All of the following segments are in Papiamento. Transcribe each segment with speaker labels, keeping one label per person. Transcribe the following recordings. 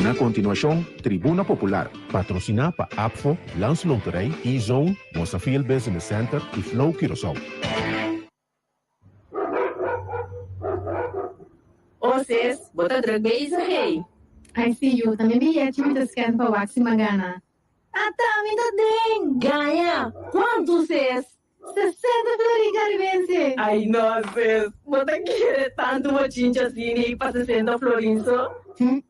Speaker 1: Na kontinuashon, Tribuna Popular.
Speaker 2: Patrosiná pa APFO, Landsloterij, E-Zone, Mosafil Business Center i Flow Curaçao.
Speaker 3: Oh sis, bo ta druk bezig hey.
Speaker 4: Ai si yu, ta mi biyechi mi ta scan pa wak si magana.
Speaker 3: Ata mi ta den! Gaña! Cuantu sis?
Speaker 4: 60 florin caribense!
Speaker 3: Ai no sis, bo ta kere tantu bochincha asina ei pa 60 florin so?
Speaker 4: Hm.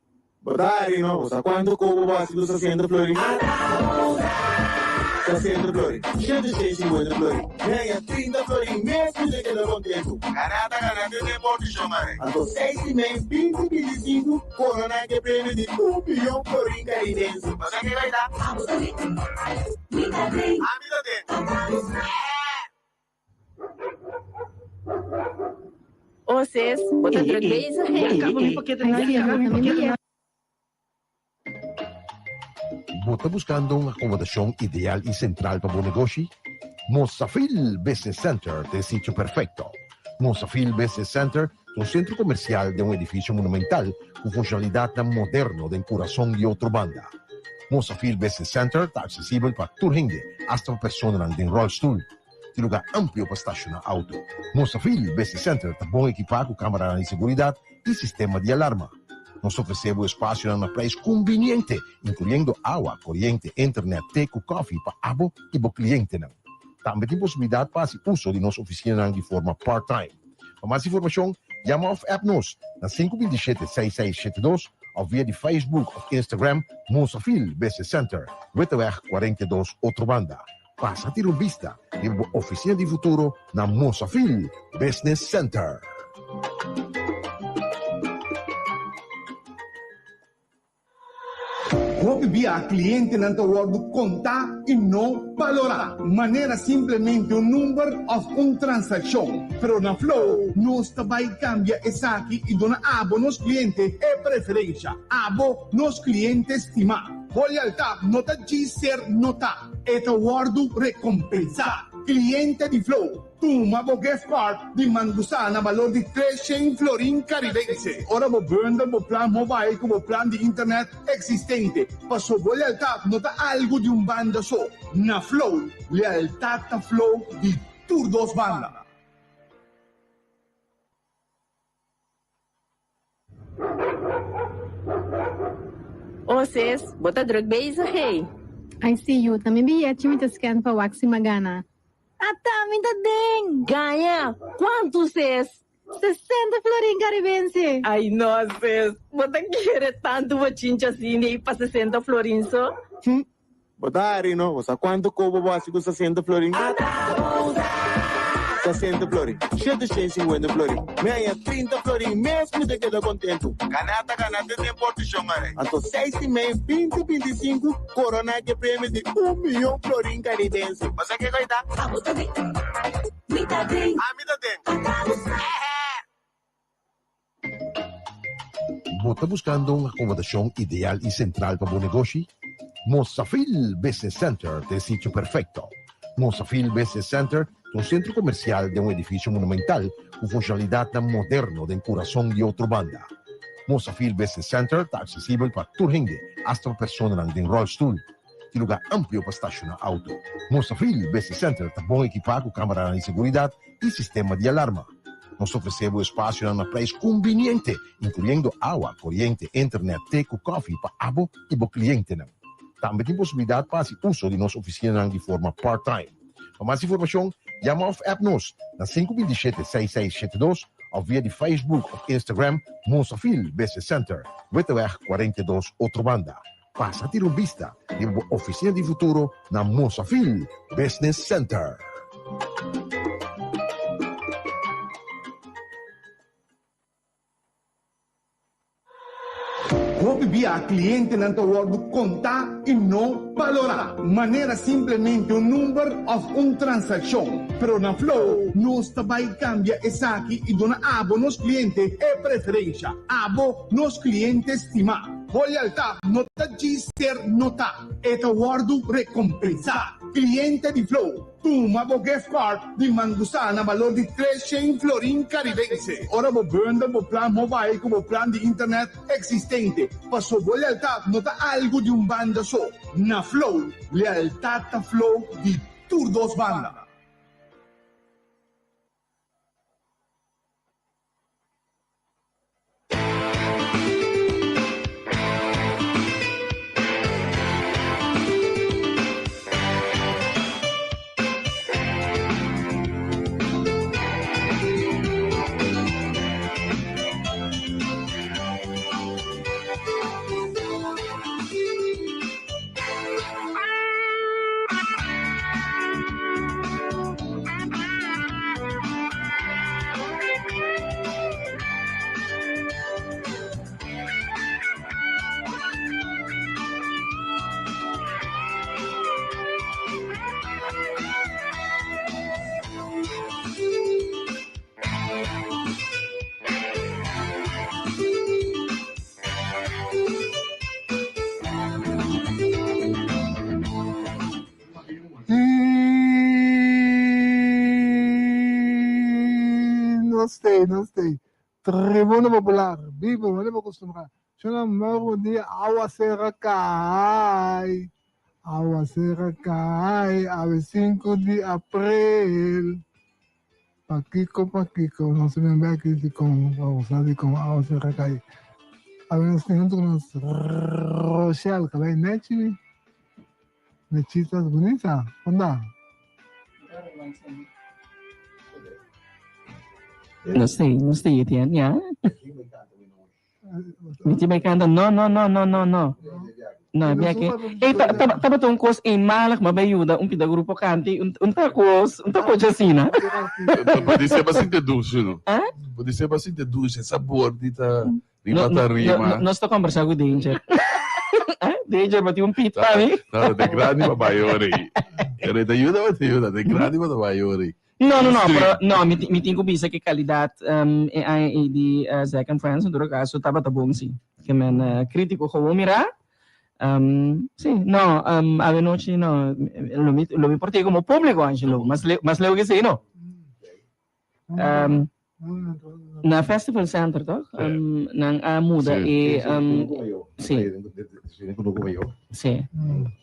Speaker 5: Bo ta hari no, bo sa cuanto kobo bo haci cu 60 florin? 60 florin, shete shei sinkuenta florin, mi haña trinta florin mes mi ta keda kontentu. Gana ta gana te deporte shon mare. Anto seis i mei binti binti sinku korona ke premio di un miyon florin karibense. Bo sa ke bai ta? Ami ta den.
Speaker 3: Oh sis, bo ta druk bezig hey.
Speaker 2: Bo ta buskando un akomodashon ideal i sentral pa bo negoshi? Mosafil Business Center ta e sitio perfekto. Mosafil Business Center ta un sentro komersial den un edifisio monumental ku funshonalidatnan moderno den kurason di Otrobanda. Mosafil Business Center ta aksesibel pa tur hende, asta pa personanan den ròlstul. Tin lugar amplio pa stashoná auto. Mosafil Business Center ta bon ekipá ku kameranan di seguridat i sistema di alarma. Nos ta ofresé bo espasionan na preis kumbiniente, inkluyendo awa, koriente, internet, te ku kòfi pa abo i bo klientenan. Tambe tin posibilidat pa hasi uso di nos ofisinanan di forma part-time. Pa mas informashon, yama òf app nos na 527 6672 òf via di Facebook òf Instagram Mosafil Business Center, Witteweg 42, Otrobanda. Pasa tira un bista riba bo oficina di futuro na Mosafil Business Center.
Speaker 6: Hopi bia clientenan ta wordo conta y no balora, manera simplemente un number of un transaccion. Pero na Flow nos ta bay cambia esaki y duna abo nos cliente e preferencia. Abo nos cliente stima. Bo lealtad no ta djis ser nota. E ta wòrdu rekompensá. Kliente di Flow, tuma bo gift card di Mangusá na balor di 300 florin karibense ora bo bundle bo plan mobile ku bo plan di internet eksistente. Paso bo lealtat no ta algu di un banda so. Na Flow, lealtat ta flow di tur dos banda.
Speaker 3: Oh sis, bo ta druk bezig hey.
Speaker 4: Ai si yu, ta mi biyechi mi ta scan pa wak si mi a gana.
Speaker 3: Ata mi ta den! Gaña! Cuantu sis?
Speaker 4: 60 florin caribense!
Speaker 3: Ai no sis, bo ta kere tantu bochincha asina ei pa 60 florin so?
Speaker 5: Hm, Bo ta hari no, bo sa cuanto kobo bo haci cu 60 florin? 60 florin, 750 florin, mi haña 30 florin mes mi ta keda contento. Gana ta gana te den portishon aray. Anto seis i mei, binti binti sinku, corona ke premio di un miyon florin caribense. Bo sa kiko ta?
Speaker 7: Abo ta den, mi ta den.
Speaker 5: Ami ta den.
Speaker 7: Ata bo sa.
Speaker 2: Bo ta buskando un akomodashon ideal i sentral pa bo negoshi? Mosafil Business Center ta e sitio perfekto. Mosafil Business Center ta un sentro komersial den un edifisio monumental ku funshonalidatnan moderno den kurason di Otrobanda. Mosafil Business Center ta aksesibel pa tur hende, asta pa personanan den ròlstul. Tin lugá amplio pa stashoná outo. Mosafil Business Center ta bon ekipá ku kameranan di seguridat i sistema di alarma. Nos ta ofresé bo espasionan na preis kumbiniente, inkluyendo awa, koriente, internet, te ku kòfi pa abo i bo klientenan. Tambe tin posibilidat pa hasi uso di nos ofisinanan di forma part-time. Pa mas informashon, yama òf app nos na 527 6672 òf via di Facebook òf Instagram Mosafil Business Center, Witteweg 42, Otrobanda. Pasa tira un bista riba bo oficina di futuro na Mosafil Business Center.
Speaker 6: Hopi bia clientenan ta wordo conta y no balora, manera simplemente un number of un transaccion. Pero na Flow nos ta bay cambia esaki y duna abo nos cliente e preferencia. Abo nos cliente stima. Bo lealtad no ta djis ser notá, e ta wòrdu rekompensá. Kliente di Flow, tuma bo gift card di Mangusá na balor di 300 florin karibense ora bo bundle bo plan mobile ku bo plan di internet eksistente. Paso bo lealtad no ta algu di un banda so. Na Flow, lealtad ta flow di tur dos banda.
Speaker 7: Nos tei, nos tei. Tribuna Popular, bibo, no debe acostumbra. Shona morro un dia awacero a cai, awacero a cai, awe 5 di april. Pakiko, pakiko, nos ta bin bek di con, pa sa di con awacero a cai. Awe nos tin hunto cu nos Rochelle, cabei nechi mi. Mechitas bunita, onda?
Speaker 3: No sé, no sé, Etienne, ya. Mi ti bai canta, no, no, no, no, no, no. No, mi aki. Ey, tabata un cos eenmalig, ma bai yuda un pida grupo canta, un ta cos, un ta cos asina.
Speaker 8: Pode ser bastante dulce, no? Pode ser bastante dulce, sabor di ta Riba ta rima.
Speaker 3: Nos ta conversa cu Danger. Danger, bo tin un pit pa mi?
Speaker 8: No, de grandi pa bai ori. Pero ta yuda o ta yuda? De grandi pa ta bai ori.
Speaker 3: No, no, no, pero no, mi, mi tin cu bisa que calidad um, e aña ei di uh, Zack and Friends, en todo caso, tabata bon, sí. Que men uh, crítico gewoon mira. Um, sí, no, um, avenochi, no, lo mi, lo mi por como público, Angelo, mas leu, mas leu que sí, no. Um, na Festival Center, toch? Um, nan a muda e... Um, sí. Sí.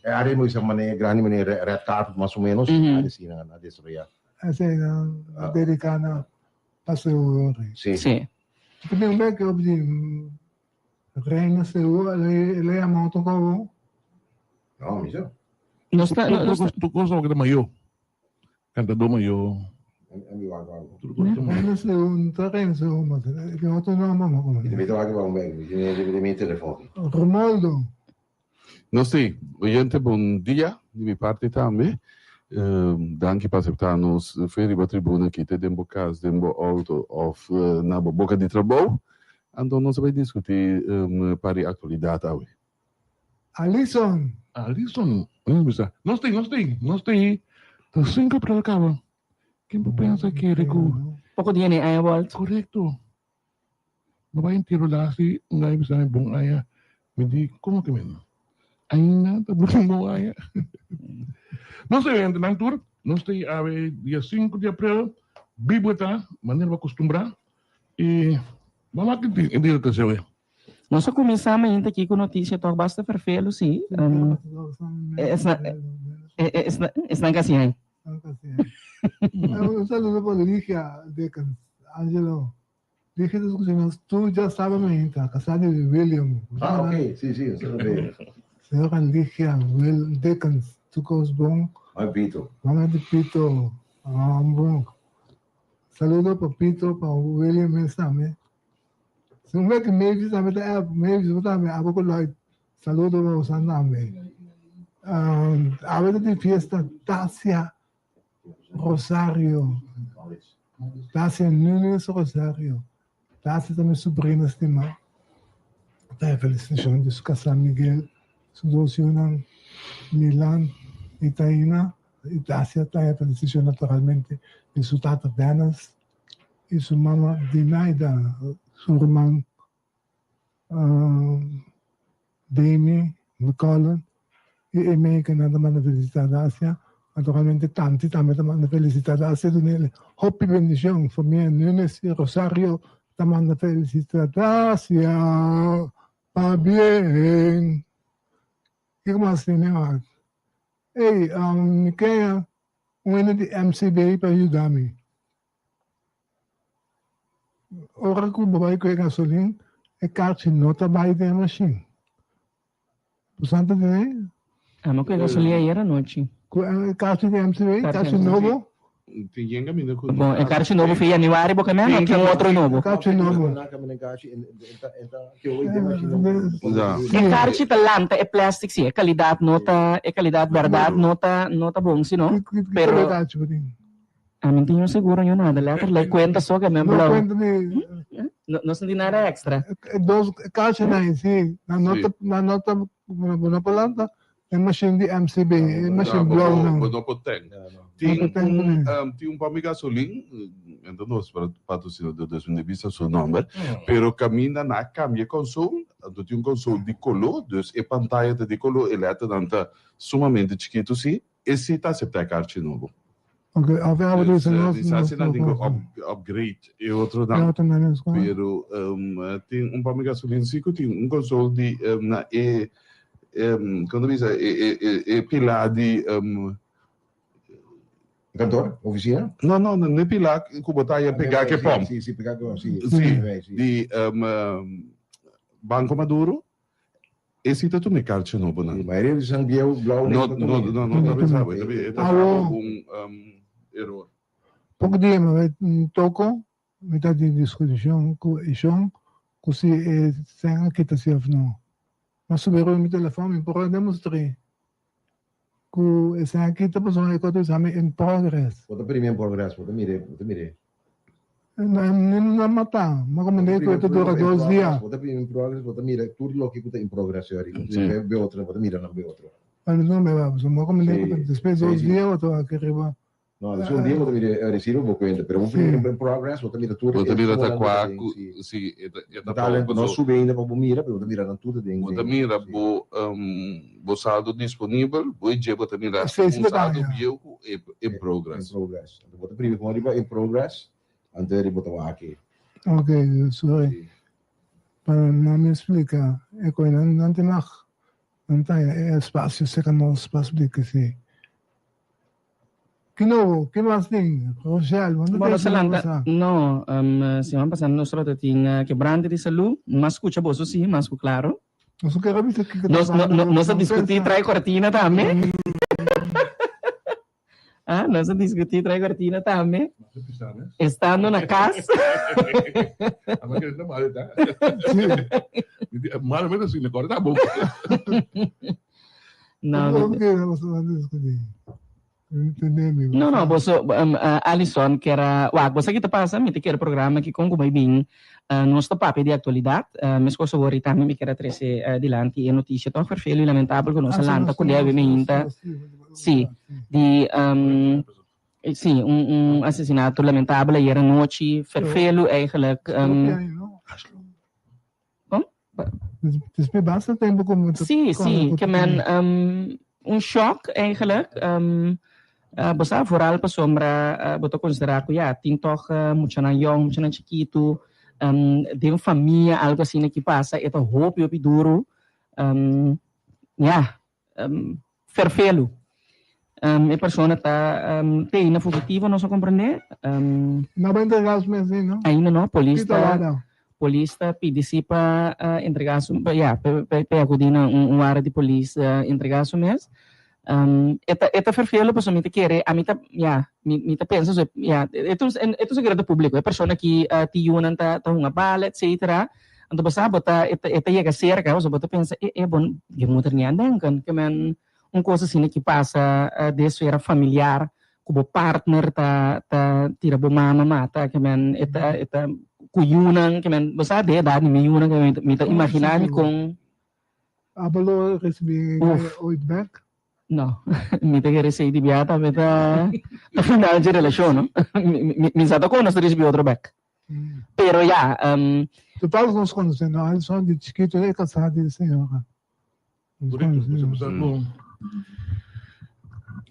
Speaker 2: E área mo isa mane grande mane red carpet mas o menos, mm -hmm. sí nan a desarrolla.
Speaker 7: Ese nan a dedica na paseo.
Speaker 2: Sí.
Speaker 3: Sí.
Speaker 7: También un que obdi Reina seguro le le llama otro como.
Speaker 2: No, mi so.
Speaker 3: No está, no, no está.
Speaker 8: Tu cosa que mayo. Cantador mayo.
Speaker 7: Reina seguro, ta reina seguro, mas que otro no amamos como.
Speaker 2: Mi trabajo va un bem, mi mi telefon.
Speaker 7: Romaldo.
Speaker 8: No sí, oyente bon dia di mi parti tambe. Danki pa acepta nos fe riba tribuna aki te den bo cas, den bo auto of na bo boca di trabou. Anto nos a bay discuti pa di actualidad awe.
Speaker 7: Alison.
Speaker 8: Alison, bisa, nos tin, nos tin, nos tin, ta cinco april a caba. Ken por pensa kere cu.
Speaker 3: Poco dia n'e aña bolt.
Speaker 8: Correcto.
Speaker 9: Mi bai entero lasi un aña bisa mi bon aña. Mi di como ke men? Ainda ta bon bon aña. Nos ta oyente nan tur, nos ta awe dia sinku di aprel, bibo e ta, manera bo a kustumbrá i bo a wak e dia ta sewe.
Speaker 3: Nos a kuminsá mainta aki ku notisia tòg basta ferfelu si. Esnan kasi hai.
Speaker 7: Un saludo pa Ligia Dickens, Angelo. Ligia ta skucha nos tur djasaba mainta, kasá di William.
Speaker 2: Ah, ok, si, si, nos a sabi.
Speaker 7: Señora Ligia Will Dickens, tur kos bon.
Speaker 2: Mami Pito.
Speaker 7: Mama di Pito, bon. Saludo pa Pito, pa William mes tambe. Si un wek Mavis tambe ta app, Mavis bo tambe abo ku Lloyd. Saludo pa bosan tambe. Awe ta di fiesta Tasia Rosario. Tasia Nunes Rosario. Tasia ta mi sobrina stima. Ta e felicitacion di su casá Miguel, su dos yunan Milan y Taina. Y Tasia ta e felicitacion naturalmente di su tata Dennis. y su mama Dinaida, su ruman Damy, McCullen y Aimee cu nan ta manda felicita Dacia. Naturalmente Tanti tambe ta manda felicita Dacia dunele hopi bendicion. Familia Nunes y Rosario ta manda felicita Dacia. Pabien. Kico mas tin Neymar? Ey, mi kea un hende di MCB pa yuda mi. Ora ku bo bai ku e gasolin, e karchi no ta bai den e mashin. Bo sa ta tene?
Speaker 3: Amo ku e gasolin ayer anochi.
Speaker 7: Ku e karchi di MCB, karchi nobo?
Speaker 8: Tin yen caminda cu.
Speaker 3: Bon, e karchi nobo fi januari bo kemé no tin otro nobo?
Speaker 7: Karchi nobo.
Speaker 3: E karchi ta lanta e plastic si, e calidad no ta, e calidad berdad no ta, no ta bon si no, pero. Ami tin un seguro yo nada, letterlijk cuenta so kemé blauw. No, no sinti nada extra.
Speaker 7: Dos karchinan si, nan no ta, nan no ta, bo no por lanta. E machine di MCB, e machine blauw nan.
Speaker 8: Bo no por tank. Tin un, tin un pump di gasolin, enta nos patrocinador dus mi no bisa su nomber, pero caminda nan a cambia e console, anto tin un console di color, dus e pantaya ta di color, e letternan ta sumamente chikito si, e si ta acepta e karchi nobo.
Speaker 7: Ok, of e abo
Speaker 8: Dus, di sa si nan tin ku upgrade e otronan, pero tin un pump di gasolin si ku tin un console di na e kon ta bisa e pila di
Speaker 2: Kantor? Ofisina?
Speaker 8: No, no, no e pila ku bo ta haya pega ku e pump.
Speaker 2: Si, si, pega ku e pump, si.
Speaker 8: Si, di Banco Maduro. E si ta tuma e karchi nobo nan.
Speaker 2: Mayoria di esnan bieu blou
Speaker 8: no ta tuma. No, no, no ta bisa bo. E ta un eror.
Speaker 7: Poko dia mi bai toko, mi ta den diskushon ku e shon ku si e sèn a kita si òf no. Mi a subi riba mi telefòn, mi por a demostr'é ku e sèn a kita pasobra e kos ta bisa mi in progress.
Speaker 2: Bo ta primi in progress, bo ta mir'é, bo ta mir'é.
Speaker 7: No mata, ma como ne cu ta dura dos dia.
Speaker 2: Bo ta pidi in progress, bo ta mira tur loke cu ta in progress yo ariba. Si. Be otro, bo ta mira nan be otro.
Speaker 7: Pero no me va, ma como ne cu despues dos dia bo ta wak ariba.
Speaker 2: No, despues un dia bo ta mira e recibo bo cuenta, pero bo pidi in progress, bo ta mira tur.
Speaker 8: Bo ta mira ta cua cu, si, e ta
Speaker 2: pa. No subi ainda pa bo mira, pero bo ta mira nan tur ta den.
Speaker 8: Bo ta mira bo. Bo saldo disponibel, bo e dje bo ta mira un saldo bieu ku e in progress.
Speaker 2: In progress. Anto bo ta primi kon riba in progress, anto eri bo ta wak aki.
Speaker 7: Ok, sorry. Pa nan mi splika e koi nan nan tin mag nan ta haña e espasio serka nos pa splika si. Ki nobo? Ki mas tin? Rochelle, bo no
Speaker 3: Bueno,
Speaker 7: ta
Speaker 3: siman
Speaker 7: siman pasá.
Speaker 3: No, siman pasá nos tabata tin kebrante di salú. Mas skucha boso si, mas ku klaro.
Speaker 7: Nos no kere bisa kiko ta
Speaker 3: Nos, no,
Speaker 7: pasando,
Speaker 3: no, nos a
Speaker 7: no
Speaker 3: diskutí
Speaker 7: pensa.
Speaker 3: trae kortina tambe. Ah, nos a diskutí trae kortina tambe. Estando na kas.
Speaker 9: Ama kere ta malo ta. Malo menos si ne korta bo.
Speaker 3: No,
Speaker 7: Por ke nos a diskutí?
Speaker 3: No, no, boso, Alison kier a wak, bo sa ki ta pasa, mi ta kere programa aki kon ku bai bin, nos ta papia di aktualidat, meskos awor i tambe mi kier a trese dilanti e notisia tòg ferfelu i lamentabel ku nos a lanta ku debe mainta, si, di, si, un asesinato lamentabel ayer anochi, ferfelu eigenlijk.
Speaker 7: Despues basta tempo ku mi ta
Speaker 3: Sí, sí, ke men un shock eigenlijk. Bo sa vooral pasobra bo ta konsiderá ku ya tin tòg muchanan yòn, muchanan chikitu, den famia algu asina ki pasa e ta hopi hopi duru. Ya, ferfelu. E persona ta te na fugitivo nos a komprendé.
Speaker 7: No a entregá su mes ainda?
Speaker 3: Ainda no, polis ta polis ta pidi si pa entregá su, ya, pa e akudí na un wara di polis entregá su mes. E ta e ta ferfelu pasobra mi ta kere, ami ta, ya, mi ta pensa su, ya, e ta un e ta un sekreto públiko, e persona ki tin yunan ta hunga bala etcetera. Anto bo sa bo ta e ta yega serka pasobra bo ta pensa e e bo je moet er niet aan denken ke men un kos asina ki pasa den esfera familiar ku bo partner ta ta tira bo mama mata ke men e ta e ta ku yunan ke men bo sa den edat di mi yunan ke men mi ta imagina mi kon
Speaker 7: Abo lo recibi ooit bek?
Speaker 3: No, mi ta kere esei di bia tambe ta ta final dje relashon no mi sa ta kon nos ta ricibi otro bek. Pero ya.
Speaker 7: Total nos conoce no Alison di chikito e casá di señora.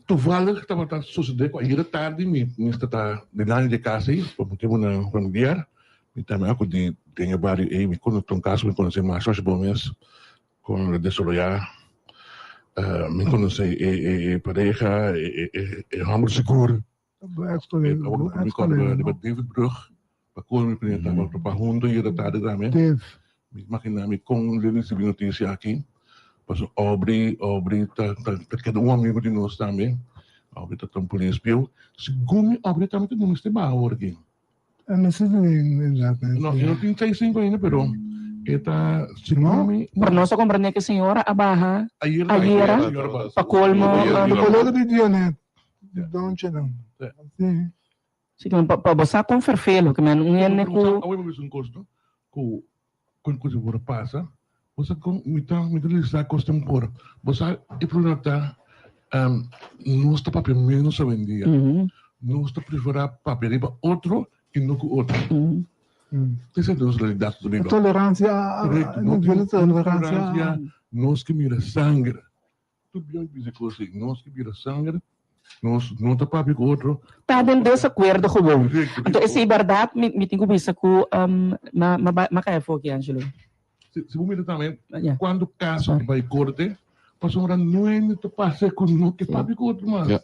Speaker 9: Toevallig tabata sucede cu ayera tardi mi mester ta dilanti di e cas ey pa motibonan familiar. Mi tambe a acudi den e bario ey. Mi conoce un cas cu mi conoce masha masha bon mes con lo desaroya. Mi conoce e pareha, e homber sigur. David Brug, pa kon mi primer tabata pa hunto yera tardi tambe. Mi imagina mi kon lo ricibi noticia aki. Pasobra Aubrey, Aubrey ta ta keda un amigo di nos tambe. Aubrey ta ta un polis bieu. Segun mi Aubrey tambe ta mester baha awor aki. No, e no tin 65 ainda, pero e ta segun mi.
Speaker 3: Pero nos a comprende cu e señora a baha ayera pa colmo.
Speaker 7: Colega di Dionet, Donche nan.
Speaker 3: Si, pa bo sa con ferfelo, cu men un hende cu.
Speaker 9: Awe mi bisa un cos no, cu con cos por a pasa, bo sa con mi ta mi ta realisá cos den por. Bo sa e problema ta nos ta papia menos awendia. Nos ta preferá papia riba otro i no ku otro. Esei ta nos realidat ku ta biba.
Speaker 7: Tolerancia,
Speaker 9: Korekto, no tin tolerancia, nos ke mira sanger. Tur bion bisa kos ei, nos ke bira sanger, nos no ta papia ku otro.
Speaker 3: Ta den desakuerdo gewoon. Anto esei bèrdat mi tin ku bisa ku m'a kai afó aki, Angelo.
Speaker 9: Si bo mira tambe kuantu kaso ta bai korte, pasobra no hende ta pasa ku no ke papia ku otro mas.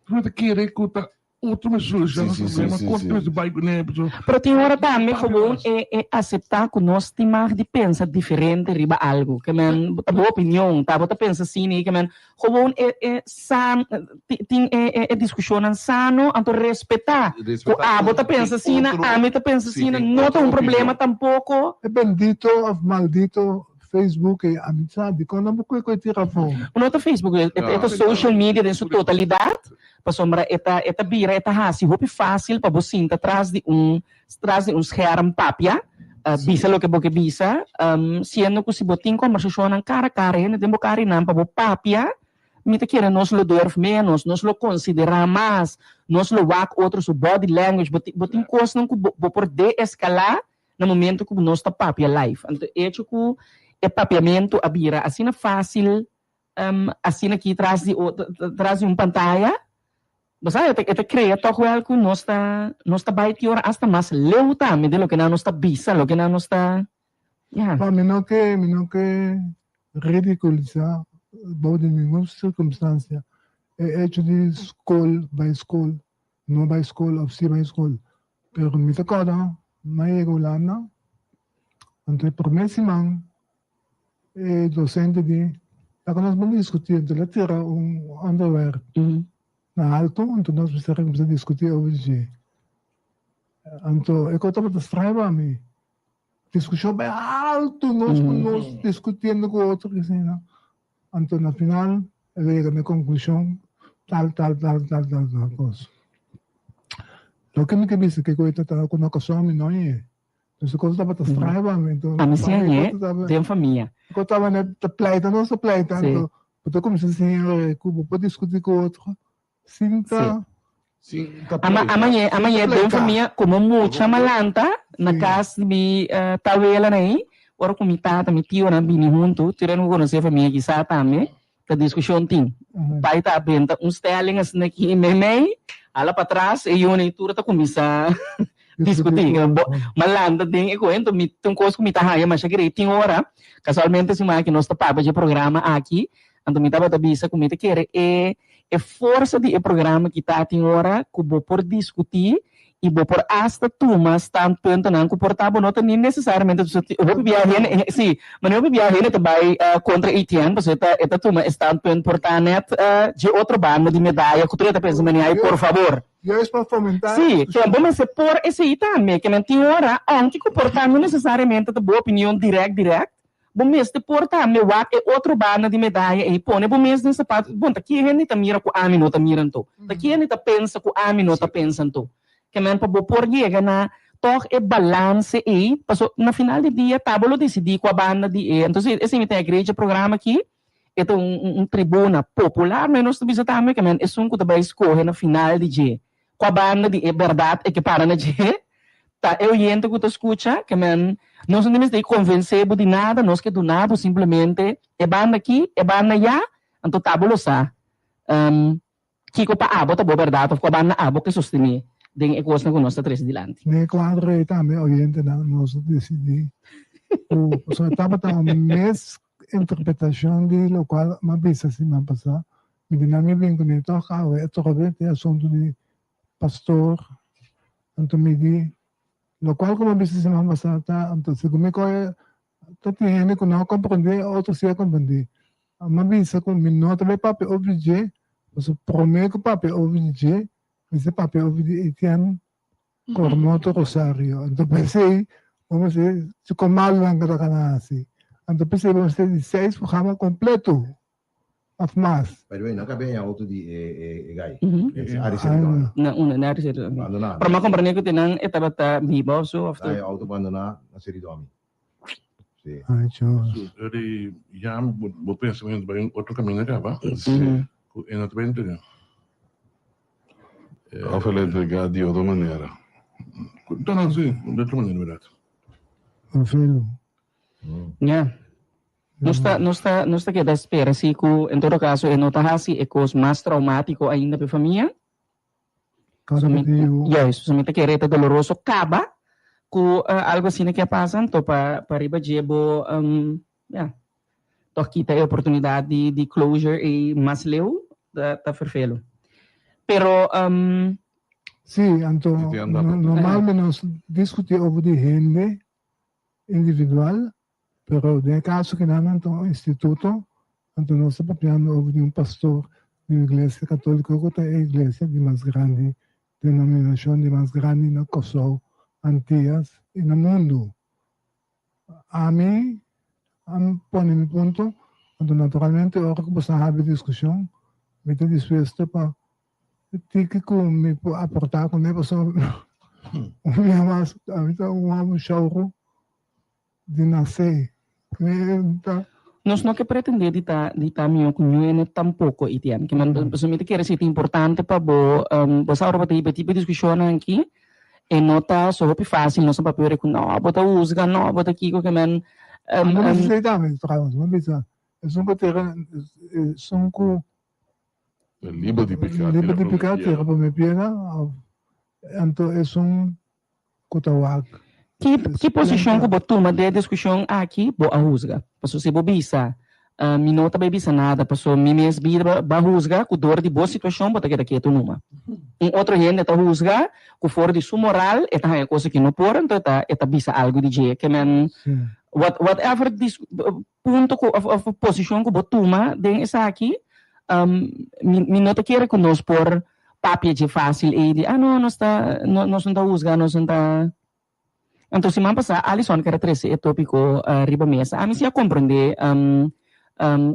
Speaker 9: Tur ta kere ku ta Otro mes soluciona
Speaker 8: Sí, sí, sí,
Speaker 9: problema,
Speaker 8: sí,
Speaker 9: corte
Speaker 8: sí.
Speaker 9: mes bai kuné, paso.
Speaker 3: Pero tin ora tambe gewoon e e acepta cu nos tin mag di pensa diferente riba algo. Ke men ta bo opinion, ta bo ta pensa asina y ke men gewoon e e san tin e e e discusionnan sano anto respeta cu
Speaker 8: Respeta
Speaker 3: abo
Speaker 8: cu
Speaker 3: ta
Speaker 8: tin
Speaker 3: pensa asina,
Speaker 8: otro,
Speaker 3: ami ta pensa
Speaker 8: sí,
Speaker 3: asina,
Speaker 8: tin
Speaker 3: no ta
Speaker 8: otro
Speaker 3: un problema
Speaker 8: opinion.
Speaker 3: tampoco.
Speaker 7: E bendito of maldito Facebook ei ami sa dikon nan bo kue kue tira afó.
Speaker 3: No ta Facebook, e ta social media den su totalidad. Pasobra e ta e ta bira e ta hasi hopi fásil pa bo sinta tras di un tras di un scherm papia, bisa loke bo ke bisa, siendo ku si bo tin kombersashonnan kara kara hende den bo kara i nan pa bo papia, mi ta kere nos lo durf ménos, nos lo konsiderá mas, nos lo wak otro su body language, bo tin bo tin kosnan ku bo bo por deeskalá na momento ku nos ta papia live. Anto echo ku e papiamentu a bira asina fásil Asina aki tras di tras di un pantaya, bo sa, e ta e ta krea tòg wèl ku nos ta nos ta bai ki ora asta mas leu tambe di loke nan nos ta bisa, loke nan nos ta, ya.
Speaker 7: Pa mi no ke mi no ke ridiculisá bou di ningun sirkumstansia e echo di skol bai skol, no bai skol òf si bai skol, pero mi ta kòrda mi a yega Hulanda, anto e promé siman E docente di laga nos ban discuti anto el a tira un onderwerp na alto anto nos mester a cuminsa discuti over dje anto e cosa tabata straño pa mi discusion bai alto nos cu nos discutiendo cu otro asina anto na final el a yega na e conclusion tal tal tal tal tal tal cos loke mi ke bisa ke cu e ta cu na ocasion mi no ye. Entonces cosa tabata straño pa mi. Entonces,
Speaker 3: Ami sí añe den famia.
Speaker 7: Ko taba ne ta pleita nos ta pleita.
Speaker 3: Sí.
Speaker 7: Anto bo ta kuminsá siña ku bo por diskutí ku otro sin ta
Speaker 8: Sin ta
Speaker 3: Ama
Speaker 8: pleita.
Speaker 3: amañe amañe den
Speaker 7: pleita.
Speaker 3: famia komo mucha malanta na
Speaker 7: Sí.
Speaker 3: kas di mi tawela na ei. Ora ku mi tata, mi tionan bini huntu, tur hende ku konosé famia kisá tambe, ta diskushon tin. Pai ta benta un stelling asina aki meimei, hala patras, e yunan tur ta kuminsá diskutí. M'a lanta den e kuento, mi tin un kos ku mi ta haña masha grei. Tin ora, kasualmente siman aki nos ta papia dje programa aki, anto mi tabata bisa ku mi ta kere e e forsa di e programa aki ta tin ora ku bo por diskutí i bo por asta tuma standpuntonan ku por ta bo no ta ni nesesariamente hopi bia hende si manera hopi bia hende ta bai kontra Etienne pasobra e ta e ta tuma e standpunt por ta nèt dje otro banda di medaya ku tur e ta pensa manera ai por fabor.
Speaker 7: Juist pa fomentá
Speaker 3: Sí, ke bo mester por esei tambe ke men tin ora aunke ku por ta no nesesariamente ta bo opinion dirèkt dirèkt Bo mester por tambe wak e otro banda di medaya ei. Pone bo mes den sapato. Bon, ta ki hende ta mira ku ami no ta mira anto? Ta ki hende ta pensa ku ami no ta pensa anto? Ke men pa bo por yega na tòg e balanse ei, paso na final di dia ta bo lo disidí kua banda di e. Entonces esei mi ta agree dje programa aki, e ta un un tribuna popular, men nos ta bisa tambe ke men esun ku ta bai skohe na final di dje Kua banda di e bèrdat e ke para na dje? Ta e oyente ku ta skucha, ke men nos no tin mester konvensé bo di nada, nos ke duna bo simplemente e banda aki, e banda ayá, anto ta bo lo sa kiko pa abo ta bo bèrdat òf kua banda abo ke sostené den e kosnan ku nos ta trese dilanti.
Speaker 7: Den e kuadro ei tambe oyentenan nos a disidí ku pasobra tabata un mes interpretashon di lokual mi a bisa siman pasá. Mi di nan mi bin kuné tòg awe e toka e asuntu di pastor, anto mi di lokual ku mi a bisa siman pasá ta anto segun mi kohe ta tin hende ku no a komprondé otro si a komprondé. Mi a bisa ku mi no ta bai papia over di dje pasobra promé ku papia over di dje mester papia over di Etienne Cormoto Rosario. Anto p'esei bo mester si kon malu nan ta kana hasi. Anto p'esei bo mester di seis programa kompleto. Of mas.
Speaker 2: By the way, nan ka benya auto di e e e guy. Ari Seridon.
Speaker 3: Na una, na Ari Seridon.
Speaker 2: Bandoná.
Speaker 3: Pero m'a comprende cu nan e tabata biba of so of.
Speaker 2: Nan e auto bandoná na Seridon. Si.
Speaker 7: Ay, Dios.
Speaker 9: Eri ya bo pensamiento bai un otro caminda caba.
Speaker 8: Si.
Speaker 9: Cu e no ta bai entrega.
Speaker 8: Of el a entrega di otro manera.
Speaker 9: No, no, si, di otro manera, verdad.
Speaker 7: Velo.
Speaker 3: Ya. Nos ta, nos ta, nos ta keda spera si ku en todo kaso e no ta hasi e kos mas traumátiko ainda pa e famia.
Speaker 7: Kada
Speaker 3: Mi,
Speaker 7: motibu.
Speaker 3: juist, so mi ta kere e ta doloroso kaba ku algo asina ke a pasa, anto pa pa riba dje bo ya, tòg kita e oportunidat di di closure ei mas leu ta ta ferfelu. Pero
Speaker 7: Sí, anto normalmente nos diskutí over di hende individual, Pero den e caso kinan nan ta un instituto, anto nos ta papiando over di un pastor di un iglesia catolico cu ta e iglesia di mas grandi, denominacion di mas grandi na Kòrsou, Antias y na mundo. Ami a pone mi punto, anto naturalmente ora cu boso a habi discusion, mi ta dispuesto pa tiki cu mi por aporta cune pasobra un bia mas ami ta un hoben shauku. Di nase. Mi ta.
Speaker 3: Nos no ke pretende di ta di ta mihó ku ñuene tampoko Etienne. Ke men pasobra mi ta kere si ta importante pa bo bo sa ora bo ta hiba e tipo di diskushonnan aki e no ta so hopi fásil nos ta papia ora ku no bo ta husga no bo ta kiko ke men
Speaker 7: Mi no bisa esei tambe trouwens mi a bisa esun ku tera esun ku
Speaker 8: Liber di piká
Speaker 7: liber di piká tira promé piedra anto esun ku ta wak.
Speaker 3: Ki ki posishon ku bo tuma den e diskushon aki bo a husga? Pasobra si bo bisa, Mi no ta bai bisa nada pasobra mi mes bida bo a husga ku dor di bo situashon bo ta keda ketu numa. Un otro hende ta husga ku for di su moral e ta haña kosa ki no por anto e ta e ta bisa algu di dje. Ke men what whatever punto ku of posishon ku bo tuma den esaki mi mi no ta kere ku nos por papia dje fácil ei di, ah no, nos ta, no, nos no ta husga, nos no ta. Anto siman pasá Alison ker a trese e tópiko riba mesa. Ami si a komprendé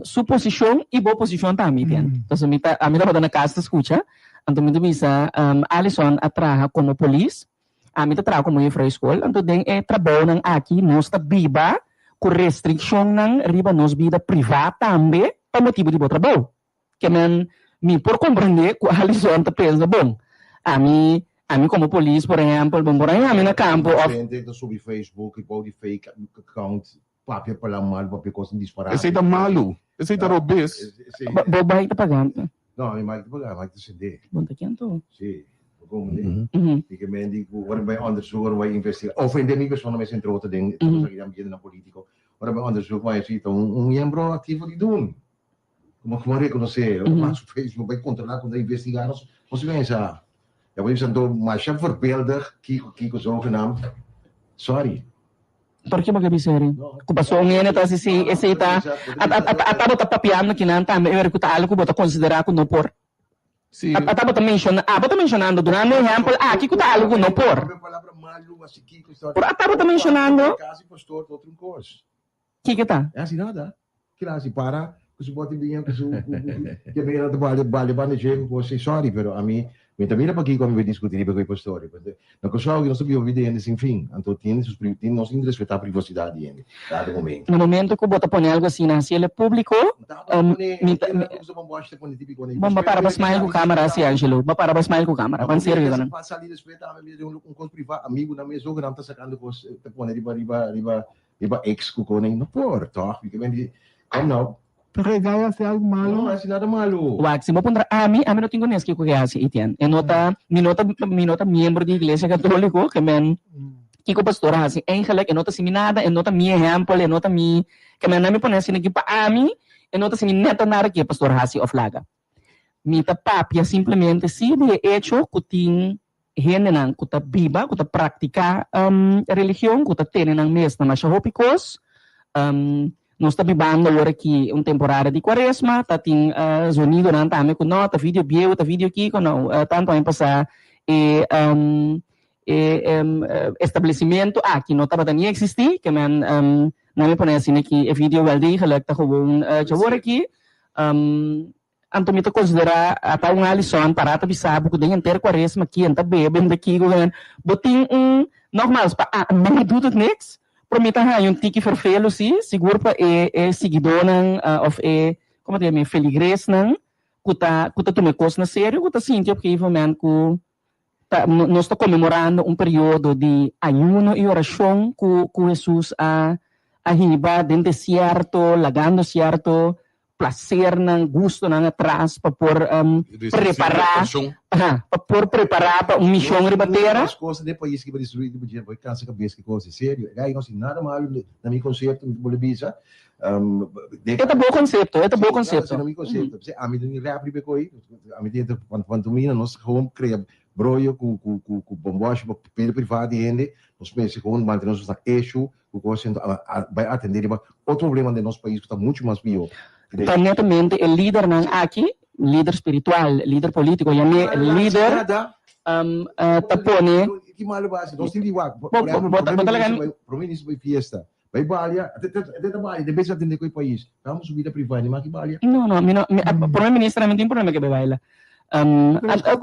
Speaker 3: su posishon i bo posishon tambe, Etienne. Pasobra mi ta, ami tabata na kas ta skucha, anto mi ta bisa, Alison a traha komo polis, ami ta traha komo yefrou di skol, anto den e trabounan aki nos ta biba ku restrikshonnan riba nos bida privá tambe pa motibu di bo trabou. Ke men mi por comprende cu Alison ta pensa, bon, ami, ami como polis, por ehempel, bon por haña mi na campo of.
Speaker 2: Gente ta subi Facebook y bou di fake account. Papia palabra malu, papia kos disparate.
Speaker 8: Esei ta malu. Esei ta robes.
Speaker 3: Bo bai ta paga?
Speaker 2: No, mi mai ta paga, mi ta sende.
Speaker 3: Bon ta ken to?
Speaker 2: Si, bo komprende? Di ke men di ku ora bai onderzoek, ora bai investiga, ofende mi persona mes entre otro den e ambientenan politico, ora bai onderzoek bai si ta un miembro activo di dun. Como como reconoce, ora bai su Facebook bai controla con ta investiga nos, nos pensa, ya bo bisa anto masha voorbeeldig kiko kiko zogenaamd, sorry.
Speaker 3: Por ke bo ke bisa eri? Ku paso un hende ta hasi si esei ta ata bo ta papiando kinan tambe e ora ku ta algu ku bo ta konsiderá ku no por. Ata bo ta menshona abo ta menshonando dunando ehèmpel aki ku ta algu ku no por. Pero ata bo ta menshonando kiko ta?
Speaker 2: Ku su boti biña ku su ke mira ta bale bale banda dje ku kos sorry pero ami mi ta mira pakiko ami bai diskuti riba ku e pastor na Kòrsou nos ta biba bida hende sin fin anto tin sus tin nos tin respetá privasidat di hende dado momento.
Speaker 3: Na momento ku bo ta pone algu asina hasi el e públiko mi ta Bon bo para pa smile ku kámara si Angelo bo para pa smile ku kámara ban serio ku nan.
Speaker 2: Sali despues tambe mi ta den un kos privá amigunan mes ogenam ta sakando kos ta pone riba riba riba Riba ex cu koning no por, toch? Mi ta benti, kom nou.
Speaker 7: Pero e guy haci algo malo?
Speaker 2: No haci nada malo.
Speaker 3: Wak, si bo puntra ami, ami no tin cones kico ke haci Etienne. E no ta, mi no ta, mi no ta miembro di iglesia catolico, ke men kico pastor a haci eigenlijk, e no ta simi nada, e no ta mi ehempel, e no ta mi, ke men nan mi pone asina ki pa ami, e no ta simi neta nada ke pastor haci of laga. Mi ta papia simplemente si di e echo cu tin hendenan cu ta biba, cu ta practica religion, cu ta tene nan mes na masha hopi cos. Nos ta bibando awor aki un temporada di cuaresma, ta tin zonidonan tambe cu no, ta video bieu, ta video kico, no, tanto aña pasa e e establecimento aki no tabata ni existi, ke men nan mi pone asina ki e video wel degelijk ta gewoon djawor aki. Anto mi ta konsiderá ata un Alison pará ta bisa bo ku den henter kuaresma kien ta bebe ta kiko kien bo tin un nogmaals pa ami doet het niks pero mi ta haña un tiki ferfelu si sigur pa e e siguidónan òf e komo ta yama e feligresnan ku ta ku ta tuma e kos na serio ku ta sinti op gegeven moment ku ta nos ta konmemorando un periodo di ayuno i orashon ku ku Hesus a a hiba den desierto lagando sierto placernan, gustonan atras pa por prepara, pa por prepara pa un mision riba tera.
Speaker 2: Nos cosa den pais ki pa destrui tipo dje bo cansa cabes ki cosa serio e gai no si nada malo na mi concepto mi ta bole bisa
Speaker 3: E ta bo concepto, e ta bo concepto.
Speaker 2: Na mi concepto p'esei ami ta ni rap riba e coi ami ta yenta pantomina nos gewoon crea broyo cu cu cu cu bomboshi pa bida priva di hende nos mester gewoon mantene nos na issue Ku kos siento a bai atendé riba otro problema den nos pais ku ta muchu mas pió.
Speaker 3: Ta netamente e lidernan aki, lider spiritual, lider polítiko, yam'é lider, ta pone.
Speaker 2: Ki malu bo hasi? Nos tin di wak. Por ehempel, prome minister bai, prome minister bai fiesta, bai balia, te ta balia, den bes di atendé ku e pais, ta amo su bida privá, ni maki balia.
Speaker 3: No, no, mi no, prome minister mi tin problema ke bai baila.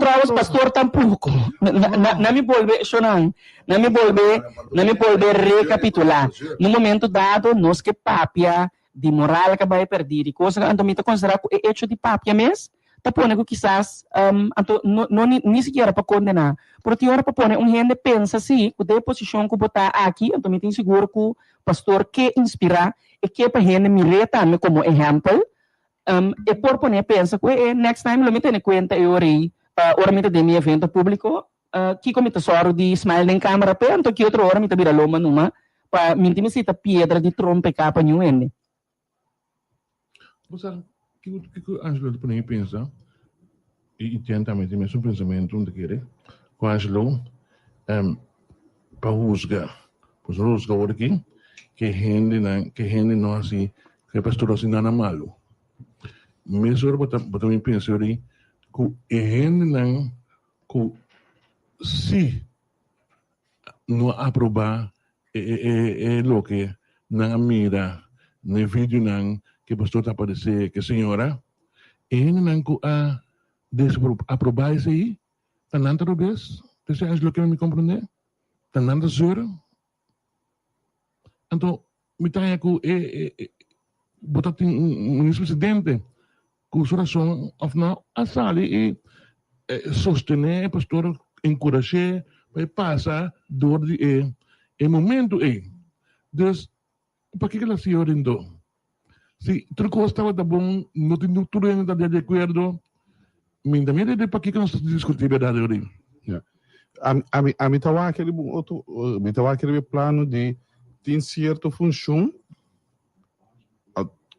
Speaker 3: Trouwens pastor tampoco. Na mi bolbe shonan, na mi bolbe, na mi bolbe recapitula. Na un momento dado nos ke papia di moral ka bai perdi, di cosnan, anto mi ta considera cu e hecho di papia mes ta pone cu kisas anto no no ni sikiera pa condena, pero tin ora pa pone un hende pensa si cu den e posicion cu bo ta aki, anto mi tin sigur cu pastor ke inspira e ke pa hende mir'é tambe como ehempel. E por pone pensa ku e next time lo mi tene kuenta e ora ei ora mi ta den mi evento públiko kiko mi ta sòru di smile den kámara p'e anto ki otro ora mi ta bira loma numa pa mi tin mester ta piedra di trompeká pa niun hende.
Speaker 9: Bo sa kiko kiko Angelo ta pone mi pensa i Etienne tambe tin mesun pensamentu mi ta kere ku Angelo pa husga Pues nos husga awor aki ke hendenan ke hende no hasi ke pastor hasi nada malu. Mesora bo ta bo ta bin pensa yori ku e hendenan ku si no a aproba e e e e loke nan a mira na e videonan ke pastor ta aparece ke señora, e hendenan ku a desaproba esei ta nan ta robes? Esei es loke mi komprende. Ta nan ta zeur. Anto mi ta haña ku e e bo ta tin un minister presidente ku su rason of no a sali i sostené e pastor, enkurash'é pa e pasa dor di e e momento ei. Dus. Pakiko el a hasi ora endo? Si tur kos tabata bon, no tin tur hende ta di akuerdo, mi ta mira di pakiko nos ta diskutí berdad ora ei.
Speaker 8: Ya. Ami, ami, ami ta wak riba un otro, mi ta wak riba e plano di tin sierto funshon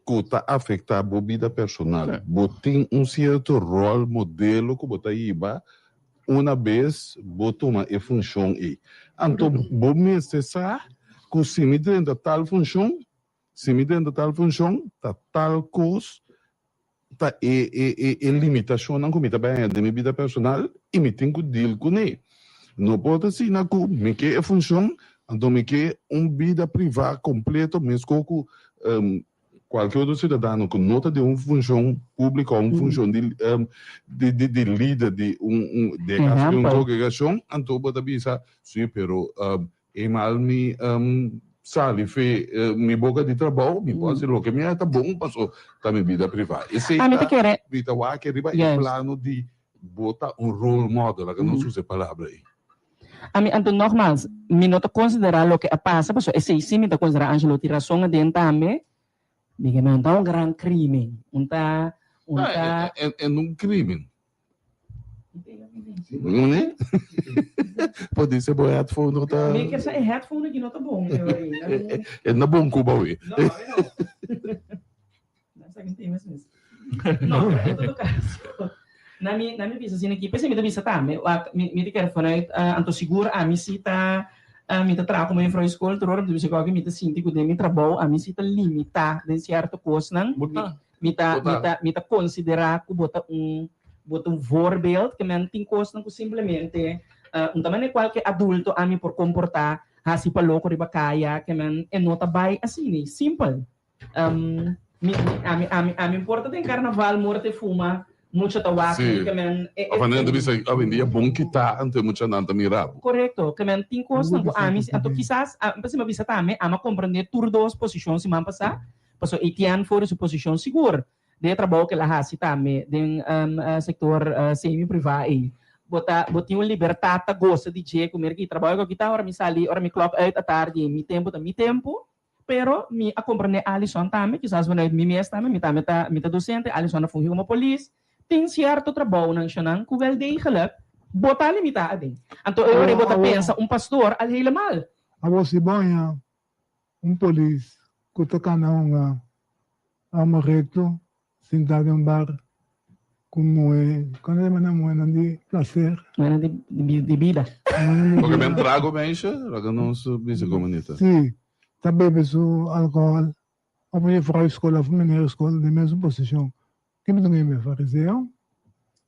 Speaker 8: ku ta afektá bo bida personal. Bo tin un sierto ròl modelo ku bo ta hiba una bes bo tuma e funshon ei. Anto bo mester sa ku si mi drenta tal funshon, si mi drenta tal funshon, ta tal kos ta e e e limitashonnan ku mi ta bai haña den mi bida personal i mi tin ku deal kuné. No por ta asina ku mi ke e funshon, anto mi ke un bida privá kompleto meskos ku kualke otro siudadano ku no ta den un funshon públiko òf un funshon di di di lider di un un den e kaso di un kongregashon, anto bo ta bisa, si pero E mal mi sali fe mi boca di trabou, mi por haci loke mi ta bon paso ta mi bida priva. Esey ta mi ta wak riba e plano di bo ta un role model, laga nos usa e palabra ey.
Speaker 3: Ami anto nogmaals, mi no ta considera loke a pasa pasobra esey si mi ta considera Angelo tin razon aden tambe, mi ke no ta un gran crimen, un ta un ta.
Speaker 8: E no un crimen. Nune? Podise bo headphone no ta.
Speaker 3: Mi ke sa e headphone aki no ta bon.
Speaker 8: E no bon ku bo we.
Speaker 3: No, awe no. No sa kin tin mes mes. No, pero en todo caso. Na mi na mi bisa asina aki, p'esei mi ta bisa tambe, wak mi mi ta kere vanuit anto sigur ami si ta mi ta traha komo juffrouw di skol tur ora mi ta bisa ku aki mi ta sinti ku den mi trabou ami si ta limitá den sierto kosnan.
Speaker 9: Bo ta.
Speaker 3: Mi ta, mi ta, mi ta konsiderá ku bo ta un, bo ta un voorbeeld, ke men tin kosnan ku simplemente un ta manera kualke adulto ami por komportá, hasi pa loko riba kaya, ke men e no ta bai asina, simpel. Mi, mi, ami, ami, ami por ta den karnaval morte fuma, mucha ta wak mi, ke men e, e.
Speaker 8: Of nan ta bisa awendia bon kitá anto e muchanan ta mira bo.
Speaker 3: Korekto, ke men tin kosnan ku ami, anto kisas, pasobra mi a bisa tambe, ami a komprendé tur dos posishon siman pasá, Pasobra Etienne for di su posishon sigur den e trabou ku el a hasi tambe den sektor semi privá ei. Bo ta bo tin un libertat ta gosa di dje ku mira ki trabou ku aki ta ora mi sali ora mi klòk uit atardi mi tempu ta mi tempu. Pero mi a komprendé Alison tambe kisas vanuit mi mes tambe mi tambe ta mi ta dosente Alison a fungi komo polis tin sierto trabounan shonnan ku wel degelijk bo ta limitá aden. Anto e ora ei bo ta pensa un pastor al helemaal.
Speaker 7: Abo si bon ya. Un polis ku ta kana hunga amo rekto sintá den un bar ku muhé, kònde ta manda muhénan di plaser?
Speaker 3: Muhénan di bida.
Speaker 8: Porque ben trago meisje, laga nos bisa como nita.
Speaker 7: Sí, ta bebe su alcohol. Of un juffrouw skol of un meneer skol den mesun posishon. Ke mi ta ngebe fariseo?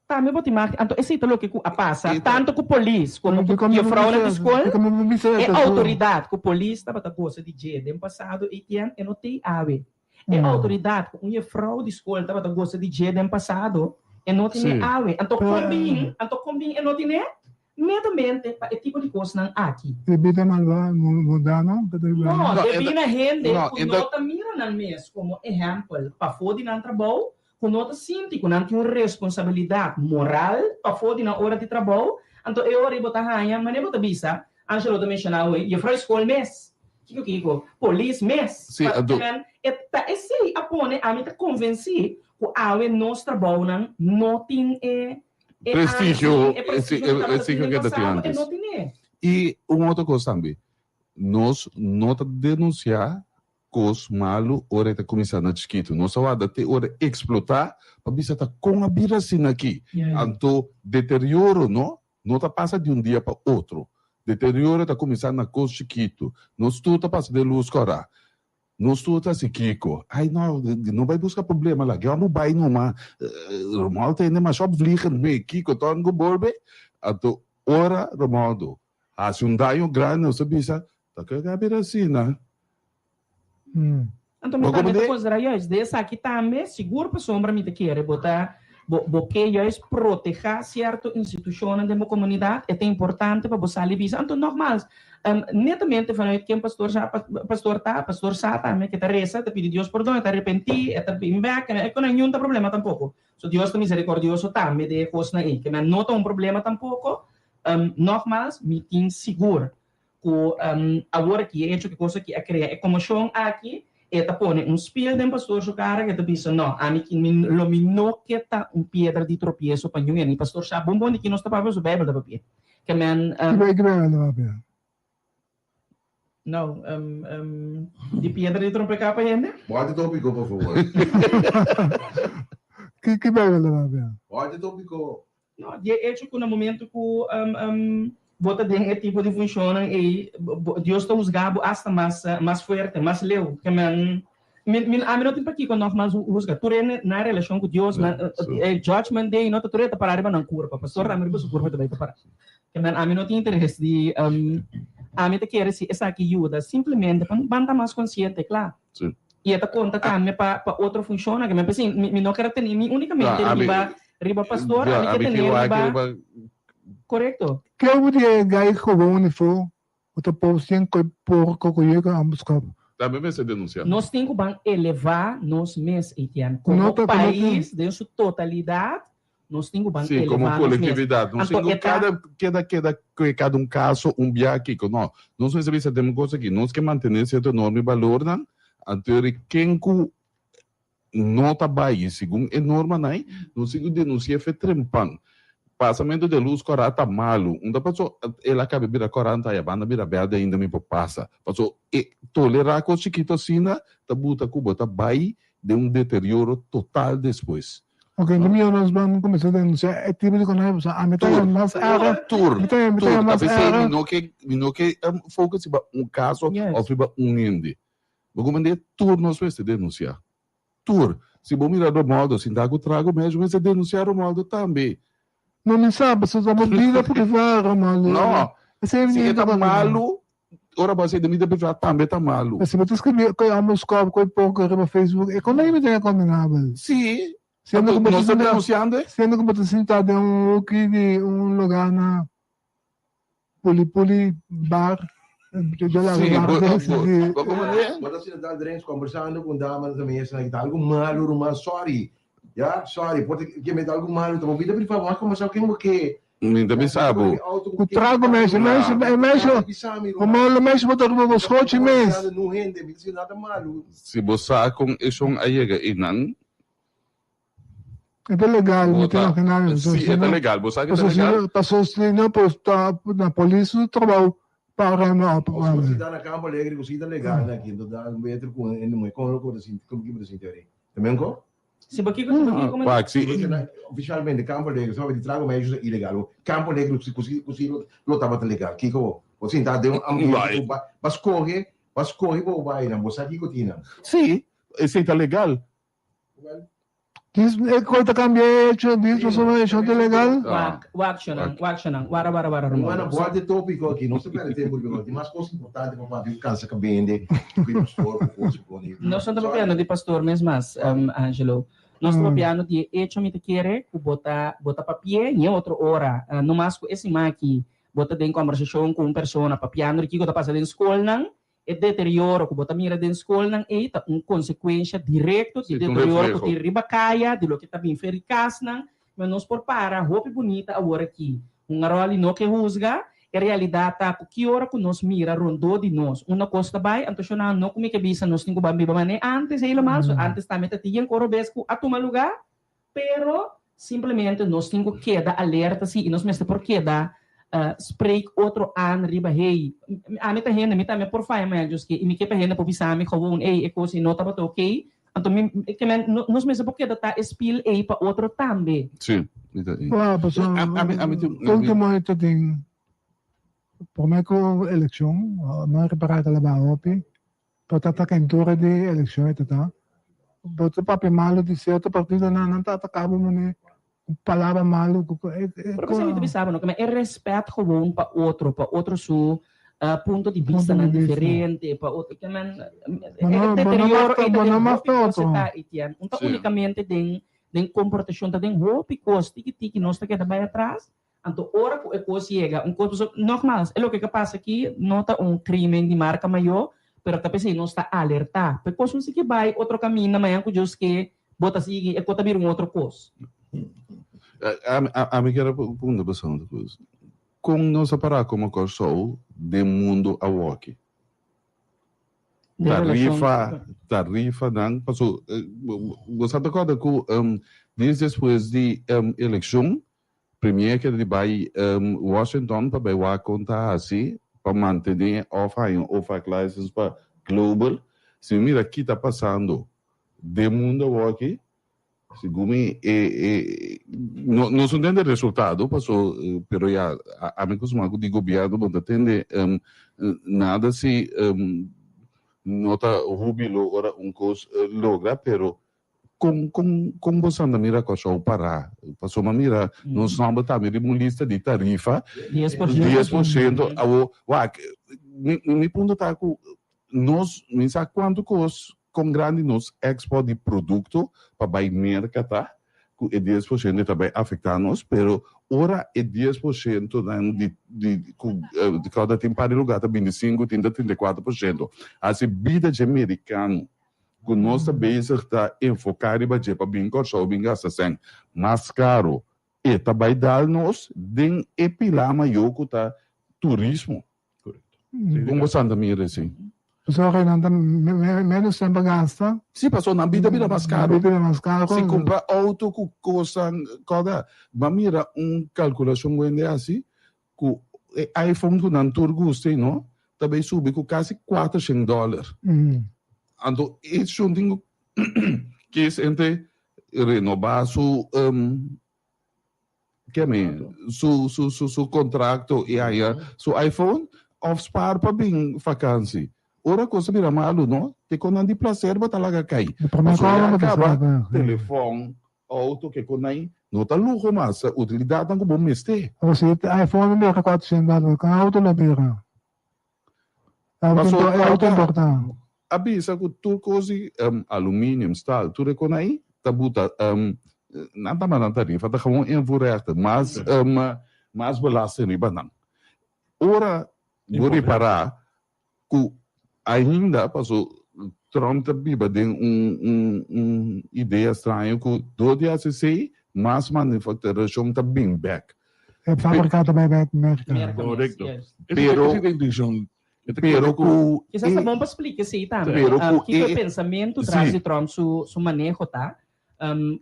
Speaker 3: Tambe bo tin mag, anto esei ta loke ku a pasa tanto ku polis komo ku jefrounan di skol, e outoridat ku polis tabata gosa di dje den pasado Etienne e no tei awe. E outoridat ku un jefrou di skol tabata gosa di dje den pasado e no tene awe. Anto kon bin, anto kon bin e no tene? Netamente pa e tipo di kosnan aki.
Speaker 7: E bida malba mundano ta ta
Speaker 3: No, debí na hende ku no ta mira nan mes komo ehèmpel pafó di nan trabou, ku no ta sinti ku nan tin un responsabilidat moral pafó di nan ora di trabou, anto e ora ei bo ta haña, manera bo ta bisa, Angelo ta menshoná hoy, jefrou skol mes, kiko kiko, polis mes, pa e ta esei a pone ami ta konvensí ku awe nos trabounan no tin e E
Speaker 8: Prestigio,
Speaker 3: antes, e prestigio que tabata
Speaker 8: prestigio
Speaker 3: tin
Speaker 8: que
Speaker 3: den
Speaker 8: ta tin
Speaker 3: pasado, e
Speaker 8: antes.
Speaker 3: no tine.
Speaker 8: I un otro kos tambe, nos no ta denunsiá kos malu ora e ta kuminsá na chikitu. Nos a warda te ora e eksplotá pa bisa ta kon a bira asina aki. Anto deterioro no no ta pasa di un dia pa otro. Deterioro ta kuminsá na kos chikitu. Nos tur ta pasa den lus kòrá. Nos tur ta hasi kiko? Ai no, no bai buska problema la. Geo bo bai numa. Romualdo ta hende masha opvliegend mee. Kiko ton ku bolbe? Anto ora Romualdo hasi un daño grandi nos ta bisa, ta ke a bira asina?
Speaker 3: Anto mi tambe ta konsidera juist de esaki tambe, sigur pasobra mi ta kere bo ta bo bo ke juist proteha sierto institushonnan den bo komunidat, e ta importante pa bo sali bisa. Anto nogmaals, Netamente vanuit ken pastor sa, pastor ta, pastor sa tambe ke ta resa, ta pidi Dios pordon, e ta arepentí, e ta bin bek, e ku nan ta problema tampoko. So Dios ta miserikordioso tambe den e kosnan ei, ke nan no ta un problema tampoko. Nogmaals, mi tin sigur. ku awor aki e hecho ku e kos aki a krea e komoshon aki, e ta pone un spiel den pastor su kara ku e ta bisa, No, ami ki mi lo mi no ke ta un piedra di tropieso pa niun hende. I pastor sa bon bon di ki nos ta papia, pasobra Beibel ta papia. Ke men.
Speaker 7: Ki Beibel ta papia?
Speaker 3: No, di piedra di trompeká pa hende?
Speaker 2: Bòlta tópiko, por favor.
Speaker 7: Ki ki Beibel ta papia?
Speaker 2: Bòlta tópiko.
Speaker 3: No, di e echo ku na momento ku bo ta den e tipo di funshonnan ei, Dios ta husga bo asta mas mas fuerte, mas leu. Ke men, mi mi ami no tin pakiko nògmals husga tur hende na relashon ku Dios, nan e judgment day no ta tur hende ta pará riba nan kurpa, pastor tambe riba su kurpa ta bai ta pará. Ke men ami no tin interes di ami ta kere si esaki yuda simplemente pa ban ta mas konsiente, kla. I e ta konta tambe pa pa otro funshonnan. Ke men p'esei mi no ker a tene mi únikamente riba Riba pastor, ami ke tene riba. Korekto.
Speaker 7: Ke obo di e gai gewoon ifo ku ta post yen koi porko ku yega ambos kop.
Speaker 8: Tambe mester denuncia.
Speaker 3: Nos tin ku ban eleva nos mes, Etienne. Komo pais den su totalidat, nos tin ku ban
Speaker 8: Sí, komo
Speaker 3: eleva nos mes.
Speaker 8: kolektividat. Nos tin
Speaker 3: Anto
Speaker 8: ku
Speaker 3: e ta.
Speaker 8: kada keda keda kue kada un kaso un bia kiko. No, nos mester bisa den un kos aki, nos ke mantene sierto norma i balornan, anto eri ken ku no ta bai segun e normanan ei, nos tin ku denunsi'é fe trempan. Pasamentu di e lus kòrá ta malu. Un ta paso el a kaba bira kòrá anto aya banda bira bèrdè ainda mi por pasa. Paso e tolerá kos chikitu asina ta buta ku bo ta bai den un deterioro total despues.
Speaker 7: Ok, no mihó nos ban kuminsá denunsiá e tipo di kònai pasobra ami ta haña mas èrè.
Speaker 8: Tur,
Speaker 7: Mi ta haña mi ta
Speaker 8: tur.
Speaker 7: haña
Speaker 8: Ta
Speaker 7: mas
Speaker 8: p'esei
Speaker 7: èrè.
Speaker 8: mi no ke mi no ke focus riba un kaso òf riba un hende. Bo kumende tur nos mester denuncia. Tur. Si bo mira Romualdo sinta ku trago mes bo mester denuncia Romualdo tambe.
Speaker 7: No mi sa pasobra ta bo bida priva Romualdo.
Speaker 8: No.
Speaker 7: Esei
Speaker 8: Si
Speaker 7: mi
Speaker 8: e ta
Speaker 7: ta
Speaker 8: malu ora bo a sey den bida priva tambe ta malu.
Speaker 7: Si bo ta scribi koe ambos kop koe porco riba Facebook e kon mi ta condenabel.
Speaker 8: Si.
Speaker 7: Siendo ku bo ta
Speaker 8: Nos ta
Speaker 7: sinta
Speaker 8: denunciando e.
Speaker 7: siendo ku bo ta sinta den un hoki di un lugar na Puli puli bar yo la
Speaker 8: Sí,
Speaker 7: bar
Speaker 8: bo,
Speaker 7: des
Speaker 8: bo,
Speaker 7: di
Speaker 8: bo como ne?
Speaker 2: Bo ta sinta drinks conversando con dama na mesa y ta algo malo ruman sorry ya sorry por ke meta algo malo ta bo bida privado bo a conversa cu ken bo ke
Speaker 8: Mi ta bisa bo.
Speaker 7: Ku trago meisje meisje e meisje como lo meisje bo ta riba bo schootje mes.
Speaker 8: Si bo sa con e shon a yega eynan.
Speaker 7: E ta legal, mi ta imaginá mi.
Speaker 8: Sí, e ta legal. Bo sa ku e ta legal?
Speaker 7: Paso si no pues ta na polis su trabou pa ruim op.
Speaker 2: Os si ta na Campo Alegre ku si ta legal na aki, enton ta beter ku hende muhé. Kon lo ku bo ta sinti, kon bo ta sinti ori? Ta men ko?
Speaker 3: Si bo kiko, si bo kiko men.
Speaker 8: Wak, si.
Speaker 2: Ofisialmente Campo Alegre, sabi di trago meisjes ta ilegal. Campo Alegre ku si ku si lo tabata legal. Kiko bo? Bo sinta den un ambiente ku ba ba skohe, ba skohe bo bai nan, bo sa kiko tin nan.
Speaker 8: Sí, esei ta legal.
Speaker 7: Dis e koi ta kambia e hecho, dis pasobra e hecho ta ilegal.
Speaker 3: Wak, wak shonan, wak shonan, wara wara wara
Speaker 2: Humana
Speaker 3: Romualdo.
Speaker 2: bòlta e tópiko aki, nos ta pèrdè tempu riba nos. Tin mas kos importante pa papia ku kansa ka bende, ku e pastor, ku kos ku kos.
Speaker 3: Nos no ta papiando di pastor mes mas, Angelo. Nos ta papiando di e hecho mi ta kere ku bo ta bo ta papi'é ñe otro ora. No mas ku e siman aki bo ta den kòmbersashon ku un persona papiando di kiko ta pasa den skolnan E deterioro ku bo ta mira den skolnan ei ta un konsekuensha direkto di
Speaker 8: Sí, ta un
Speaker 3: deterioro ku
Speaker 8: refleho.
Speaker 3: tin riba kaya, di loke ta bin fer di kasnan. Ma nos por para hopi bunita awor aki. Un aròli no ke husga, e realidat ta ku ki ora ku nos mira rondó di nos, unda kos ta bai, anto shonnan no ku mi ke bisa nos tin ku ban biba manera antes helemaal, so antes tambe ta tin yen koro bes ku a tuma lugá, Pero simplemente nos tin cu keda alerta si y nos mester por keda spreek otro aan riba hey, ami ta hende, mi tambe por faya mañana djos ke y mi ke pa hende por bisa mi gewoon ey e cos ey no tabata ok, anto mi ke men nos mester por keda ta e spiel ey pa otro tambe.
Speaker 8: Sí, mi ta
Speaker 7: Wou, pasobra
Speaker 8: Ami ami tin
Speaker 7: ultimo e ta tin prome cu eleccion, no a repara ta laba hopi. Bo ta ta kentura di elekshon e ta ta. Bo ta papia malu di sierto partidonan, nan ta ataka bo manera ku palabra malu ku e e
Speaker 3: Pero p'esei mi ta bisa bo no, e respet gewoon pa otro, pa otro su punto di
Speaker 7: punto
Speaker 3: bistanan
Speaker 7: di bista.
Speaker 3: diferente, pa otro, ke men
Speaker 7: Bo
Speaker 3: e
Speaker 7: no bo no
Speaker 3: deterioro
Speaker 7: mag
Speaker 3: ei ta
Speaker 7: bo
Speaker 3: den
Speaker 7: no mag
Speaker 3: hopi kos
Speaker 7: otro.
Speaker 3: ta Etienne, un ta
Speaker 8: Sí.
Speaker 3: unikamente den den komportashon, ta den hopi kos, tiki tiki nos ta keda bai atras. Anto ora ku e kos yega un kos pasobra nogmaals e loke ke pasa aki no ta un krimen di marka mayo pero ta p'esei nos ta alerta pa e kos no sigui bai otro kaminda mañan ku Dios ke bo ta sigui e kos ta bira un otro kos.
Speaker 8: Ami kier a puntra boso un kos. Kon nos a pará komo Kòrsou den mundu awoki? Tarifa, tarifanan, paso bo sa ta kòrda ku dies despues di elekshon premier keda di bai Washington pa bai wak kon ta hasi pa mantené òf haña un OFAC license pa global. Si mi mira ki ta pasando den mundu awoki, Segun mi e e no nos no tende resultado paso pero ya ami kustumá ku di gobierno bo no ta tende nada si no ta hubilo ora un kos logra pero kon kon kon bo sa anda mira Kòrsou pará pasobra mira nos nòmber tambe riba un lista di tarifa 10% awo wak mi mi punto ta ku nos mi sa kuantu kos Kon grandi nos export di produkto pa bai Merka ta, ku e 10% ta bai afektá nos, pero ora e 10% nan di di ku kòrda tin par di lugá ta 25 tin ta 34%, hasi bida dje merikano ku nos ta bezig ta enfoká riba dje pa bin Kòrsou bin gasta sèn mas karo, e ta bai dal nos den e pilá mayó ku ta turismo. Kon bo santa mira esei?
Speaker 7: Pasobra nan ta menos tempo gasta.
Speaker 8: Sí, pasobra nan bida bira mas karo.
Speaker 7: Nan bida bira mas karo.
Speaker 8: Si kumpra outo ku kosnan kòrda. Bo a mira un kalkulashon wende hasi ku e iPhone ku nan tur gusta ei no, ta bay subi ku kasi kuatershen dòler. Anto e shon tin ku kies entre renobá su Kemi, su su su su contracto y haya su iPhone of spaar pa bin vakantie. Ora cos a bira malu no, te con nan di placer bo ta laga cay. Pasobra ya caba telefon, auto ke con nan no ta luho mas, ta utilidadnan cu bo mester.
Speaker 7: Ora si iPhone a bira 400 dòler, con auto lo bira?
Speaker 8: Pasobra
Speaker 7: Auto importa.
Speaker 8: A bisa ku tur kos di aluminium, staal, tur e kon ei ta buta nan ta manda tarifa ta gewoon invoerrechten, mas mas belasting riba nan. Ora bo ripará ku ainda paso Trump ta biba den un un un idea straño ku dor di hasi esei mas manufakturashon ta bin bèk.
Speaker 7: E fabrika ta bai bèk Merka.
Speaker 9: Korekto.
Speaker 8: Pero
Speaker 9: Esa ta intencion.
Speaker 8: pero ku
Speaker 3: Kisas ta bon pa splika esei tambe.
Speaker 8: Pero ku
Speaker 3: Kiko
Speaker 8: e
Speaker 3: e pensamentu tras
Speaker 8: si.
Speaker 3: di Trump su su maneho ta.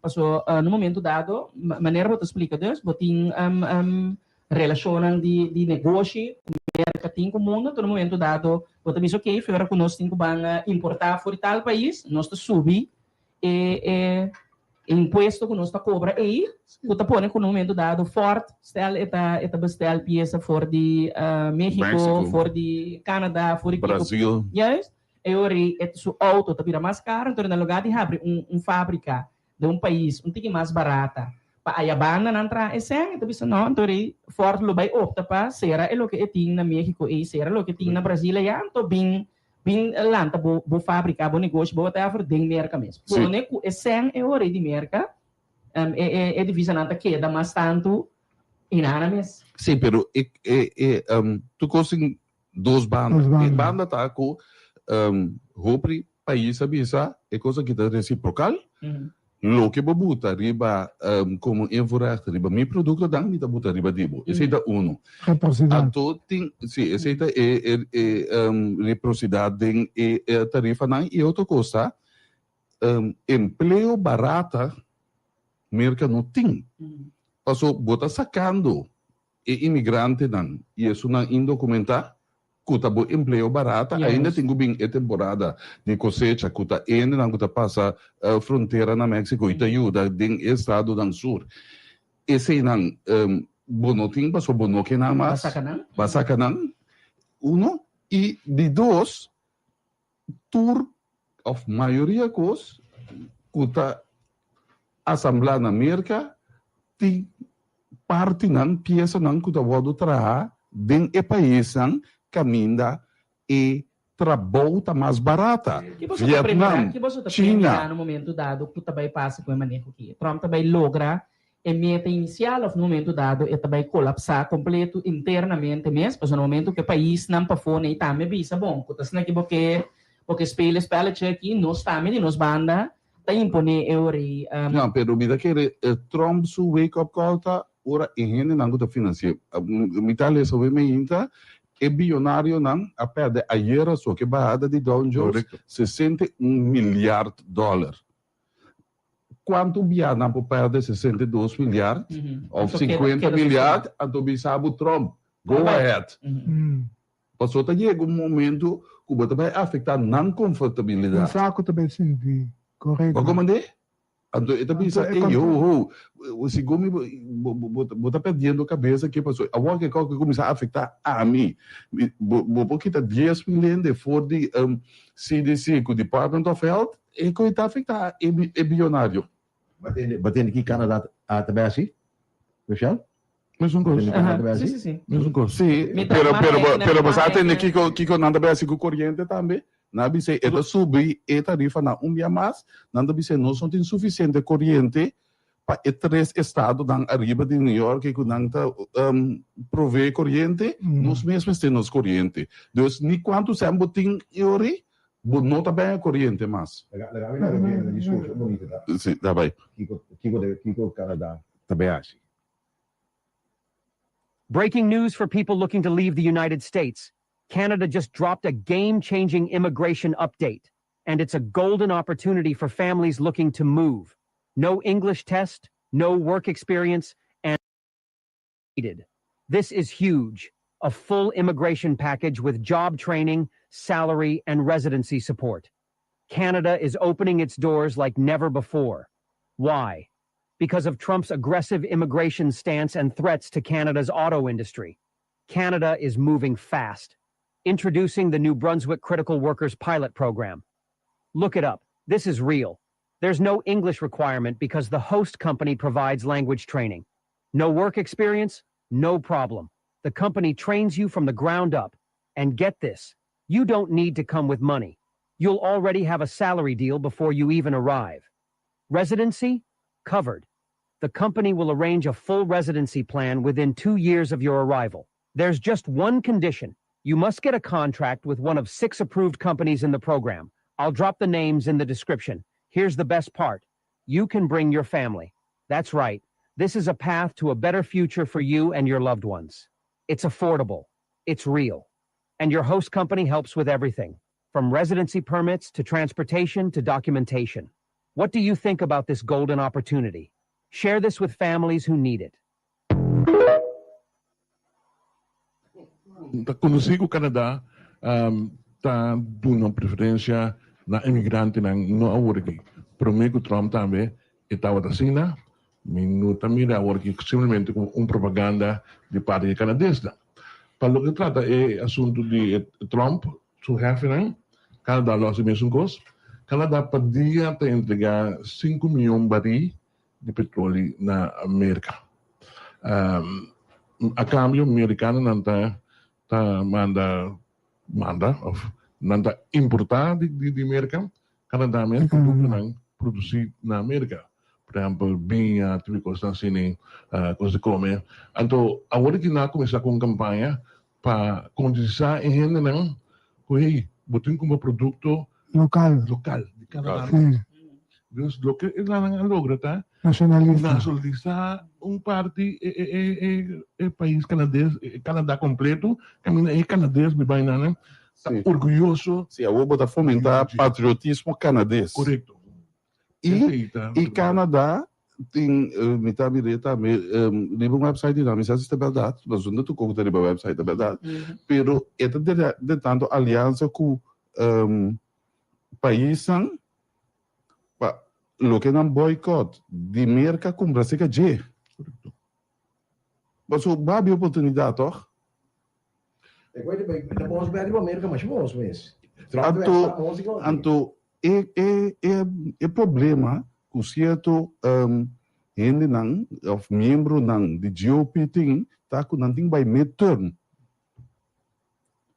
Speaker 3: Paso na un momento dado, manera bo ta splika dus, bo tin relashonnan di di negoshi ku Merka tin ku mundu, anto na un momento dado bo ta bisa oke, fuera ku nos tin ku ban importá for di tal pais, nos ta subi e e impuesto ku nos ta kobra ei, ku ta pone ku na un momento dado Ford stel e ta e ta bestel piesa for di Mexico,
Speaker 8: Mexico.
Speaker 3: for di Canada, for di kiko.
Speaker 8: Brazil.
Speaker 3: Juist, e ora ei e su auto ta bira mas karo, enton na lugar di habri un un fabrika den un pais un tiki mas barata pa aya banda nan traha e sèn, e ta bisa no, enton ei Ford lo bai opta pa sera e loke e tin na Mexico ei, sera loke e tin na Brazil aya, anto bin Bin lanta bo bo fabrika, bo negoshi, bo whatever den Merka mes. Pone ku e sèn e ora ei di Merka, e e e divisanan ta keda mas tantu inana mes.
Speaker 8: Sí, pero e e e tur kos tin dos banda. E banda ta ku hopi pais a bisa e kos aki ta resiprokal. Loke bo buta riba komo invoerrecht riba mi produktonan, mi ta buta riba di bo. Esei ta unu.
Speaker 7: Reprosidat.
Speaker 8: Anto tin, si, esei ta e e e reprosidat den e tarifanan. I otro kos ta, empleo barata Merka no tin. Paso bo ta sakando e imigrantenan i esunnan indokumentá ku ta bo empleo barata, ainda tin ku bin e temporada di kosecha ku ta hendenan ku ta pasa frontera na Mexico i ta yuda den e estadonan sur. Eseinan bo no tin pasobra bo no ke nan mas, bo a saka nan, uno. I di dos, tur of mayoria kos ku ta asamblá na Merka tin partinan, piesanan ku ta wòrdu traha den e paisnan kaminda e trabou ta mas barata,
Speaker 3: Ki boso ta premira?
Speaker 8: Vietnam,
Speaker 3: Ki boso ta
Speaker 8: China.
Speaker 3: premira na momento dado ku ta bai pasa ku e maneho aki? Trump ta bai logra e meta inisial òf na momento dado e ta bai kolapsá kompleto internamente mes? Pasobra na momento ku e paisnan pafó nei tambe bisa, bon, ku ta asina ki bo ke bo ke spelen e spèletje aki, nos tambe di nos banda ta imponé e ora ei.
Speaker 8: No, pero mi ta kere Trump su wake up call ta. ora e hendenan ku ta finansi'é. Mi ta lesa hopi mainta, e biyonarionan a pèrdè ayera so ku e bahada di Dow Jones 61 milyard dòler. Kuantu bia nan por pèrdè 62 milyard òf 50 milyard? Anto bisa bo Trump, go ahead. Pasobra ta yega un momento ku bo ta bai afektá nan konfortabilidat.
Speaker 7: Un saku ta bai sinti, korekto.
Speaker 8: Bo komand'é? Anto e ta bisa, ey, ho, ho, segun mi bo ta perdiendo kabes aki pasobra awor ke kos ke kuminsá afektá ami. Bo por kita 10,000 hende for di CDC ku Department of Health, e koe ta afektá e biyonario.
Speaker 2: Bo tende ki Canada ta bai hasi, Michelle?
Speaker 9: Mesun kos.
Speaker 3: Sí, sí, sí.
Speaker 9: Mesun kos.
Speaker 8: Sí, pero, pero, pero bo sa tende kiko, kiko nan ta bai hasi ku koriente tambe? Nan a bisa e ta subi e tarifa nan un bia mas, nan ta bisa nos no tin sufisiente koriente pa e tres estadonan ariba di New York ku nan ta provee koriente, nos mes mester nos koriente. Dus ni kuantu sèn bo tin e ori, bo no ta bèn e koriente mas.
Speaker 2: Laga, laga mi laga un diskurso bunita ta.
Speaker 8: Sí, ta bai.
Speaker 2: Kiko, kiko, kiko Canada ta bai hasi?
Speaker 10: Breaking news for people looking to leave the United States. Canada just dropped a game-changing immigration update, and it's a golden opportunity for families looking to move. No English test, no work experience, and needed. This is huge. A full immigration package with job training, salary, and residency support. Canada is opening its doors like never before. Why? Because of Trump's aggressive immigration stance and threats to Canada's auto industry. Canada is moving fast. Introducing the New Brunswick Critical Workers Pilot Program. Look it up. This is real. There's no English requirement because the host company provides language training. No work experience? No problem. The company trains you from the ground up. And get this you don't need to come with money. You'll already have a salary deal before you even arrive. Residency? Covered. The company will arrange a full residency plan within 2 years of your arrival. There's just one condition. You must get a contract with one of 6 approved companies in the program. I'll drop the names in the description. Here's the best part. You can bring your family. That's right. This is a path to a better future for you and your loved ones. It's affordable. It's real. And your host company helps with everything, from residency permits to transportation to documentation. What do you think about this golden opportunity? Share this with families who need it.
Speaker 9: Ta konosí ku Canada ta duna preferensia na emigrantenan no awor aki. Promé ku Trump tambe e tabata asina. Mi no ta mira awor aki simplemente komo un propaganda di parti di e Canadesnan. Pa loke trata e asuntu di Trump su hefenan, Canada lo hasi mesun kos. Canada pa dia ta entrega sinku miyon barí di petroli na Merka. A kambio merikanonan ta ta manda manda òf nan ta importá di di Merka Canada mes produktonan produsí na Merka. Por ehèmpel biña, tipo di kosnan asina, kos di kome. Anto awor di nan a kuminsá ku un kampaña pa konsientisá e hendenan ku hey, bo tin kumpra produkto
Speaker 7: Lokal.
Speaker 9: lokal di Canada.
Speaker 7: Sí.
Speaker 9: Dus loke e nan a logra ta
Speaker 7: Nacionalista.
Speaker 9: nacionalisá un parti e e e e e pais Canades, e Canada kompleto, kaminda e Canades biba einan ta orguyoso.
Speaker 8: Sí, awor bo ta fomentá patriotismo Canades.
Speaker 9: Korekto.
Speaker 8: I i Canada tin mi ta mir'é tambe riba un website di nan, mi sa si ta bèrdat, pasobra no tur kos ku ta riba website ta bèrdat, pero e ta den tantu aliansa ku paisnan pa loke nan boycott di Merka kumpra seka dje. Pasobra bo habia oportunidat tòg? Anto, anto e, e, e, e problema ku sierto hendenan òf miembronan di GOP tin ta ku nan tin bai midterm.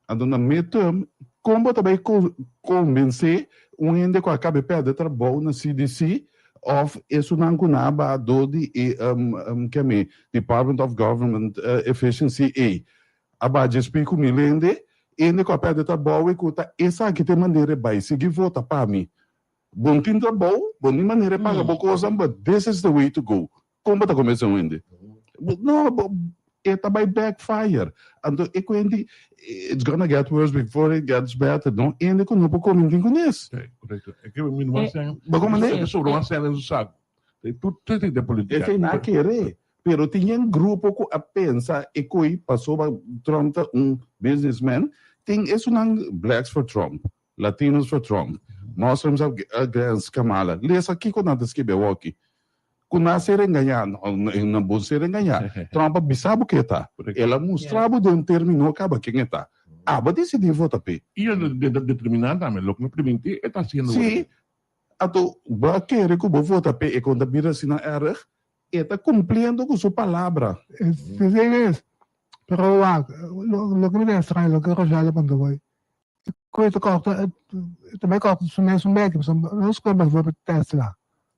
Speaker 8: Anto na midterm, kon bo ta bai konvensé un hende ku a kaba e pèrdè trabou na CDC òf esunnan ku nan a baha dor di e keme Department of Government Efficiency ei a baha djes piku mil hende, hende ku a pèrdè trabou i ku ta esaki ta e manera e bai sigui vota pa mi. Bo no tin trabou, bo no tin manera e paga bo kosnan but this is the way to go. Kon bo ta konvensé un hende? No, e ta bai backfire. Anto e kuenti, it's gonna get worse before it gets better. No hende ku no por komi tin kunes.
Speaker 9: Korekto. E ke mi no a sen.
Speaker 8: Bo komprende?
Speaker 9: E sobra un sen den su saku. Tur tur de politica.
Speaker 8: Esei nan a kere. Pero tin yen grupo ku a pensa e koi pasobra Trump ta un businessman. Tin esunnan Blacks for Trump, Latinos for Trump, Muslims against Kamala. Lesa kiko nan ta skibi awoki. Ku nan a ser engañá, nan bon ser engañá. Trump a bisa bo ke ta. El a mustra bo den termino kaba ken e ta. Abo a disidí vota p'e.
Speaker 9: I el a determiná tambe loke nan primintí e ta hasiendo.
Speaker 8: Sí. Anto bo a kere ku bo vota p'e e kon ta bira asina erg? E ta kumpliendo ku su palabra.
Speaker 7: Esei mes. Pero wak, loke mi ta extraña, loke Rogelio a puntra bo, Ku e ta kòrta, e ta bai kòrta su mes un beki, pasobra nos koe bijvoorbeeld Tesla.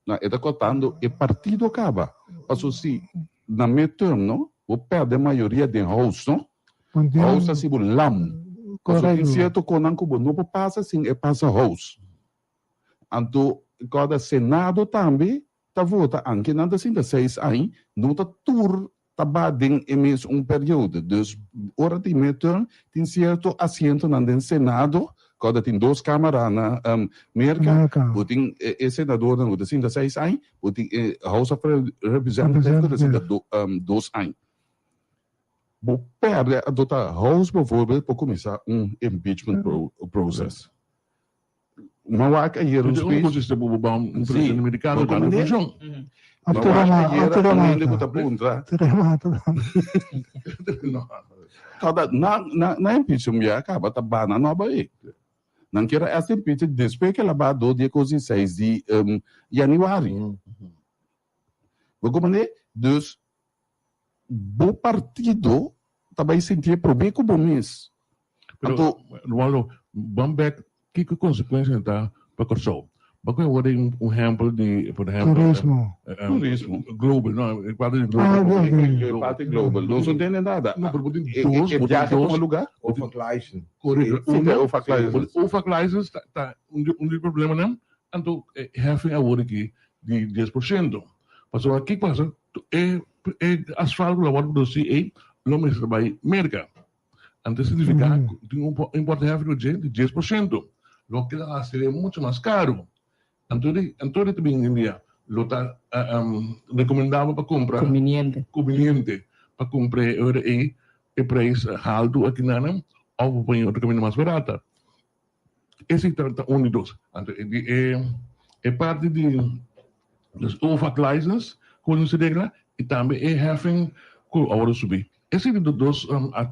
Speaker 8: No, e ta kòrtando e partido kaba. Paso si na midterm no, bo pèrdè mayoria den House no, House ta hasi bo lam. Paso tin sierto konan ku bo no por pasa sin e pasa House. Anto kòrda Senado tambe ta vota anke nan ta sinta seis añ, no ta tur ta ba den e mes un periodo. Dus ora tin midterm tin cierto asientonan den Senado, kòrda tin dos kamara na Merka, bo tin e senadornan ku ta sinta seis añ, bo tin e House of Representatives ku ta sinta dos añ. Bo pèrdè anto ta House bijvoorbeeld por kuminsá un impeachment process. Ma wak ayer un
Speaker 9: speech. Consiste bo ba un presidente americano
Speaker 8: da na funcion. Ma wak ayer un hende cu ta puntra. Kada na na na impeachment ya caba ta bana no bai. Nan kier a hasta impeach despues ke la ba do di e cos di seis di januari. Bo comprende? Dus bo partido ta bai sinti e prome cu bo mes.
Speaker 9: Pero,
Speaker 8: Anto,
Speaker 9: Waldo, ban bek, kiko konsekuensia ta pa Kòrsou? Bo ku wòrdu un un ehèmpel di, por ehèmpel,
Speaker 7: Turismo.
Speaker 8: Turismo.
Speaker 9: Global, no, e parti di global.
Speaker 7: Ah, ok.
Speaker 8: E parti global. Nos no tende nada.
Speaker 9: No, pero bo tin
Speaker 8: E-
Speaker 9: dos,
Speaker 8: e
Speaker 9: bo tin
Speaker 8: viahe
Speaker 9: dos.
Speaker 8: tuma lugar?
Speaker 2: OFAC license.
Speaker 9: Korekto.
Speaker 8: Sí,
Speaker 9: Uno,
Speaker 8: e OFAC license.
Speaker 9: OFAC license ta, ta un di, un di problemanan, anto e heffing awor aki di 10%. Pasobra kiko pasa, e e asfalt ku lo wòrdu produsí ei lo mester bai Merka. Anto significa cu tin un import heffing cu dje di 10%, loke ta haci mucho mas caro. Anto di anto di ta bin India lo ta recomendabel pa cumpra
Speaker 3: Conveniente.
Speaker 9: conveniente pa cumpra e ora ey e prijs halto aki nan of bo pone otro caminda mas barata. Esey ta ta un di dos. Anto e di e e parti di los OFAC license cu nos regla y tambe e heffing cu awor a subi. Esei ta dos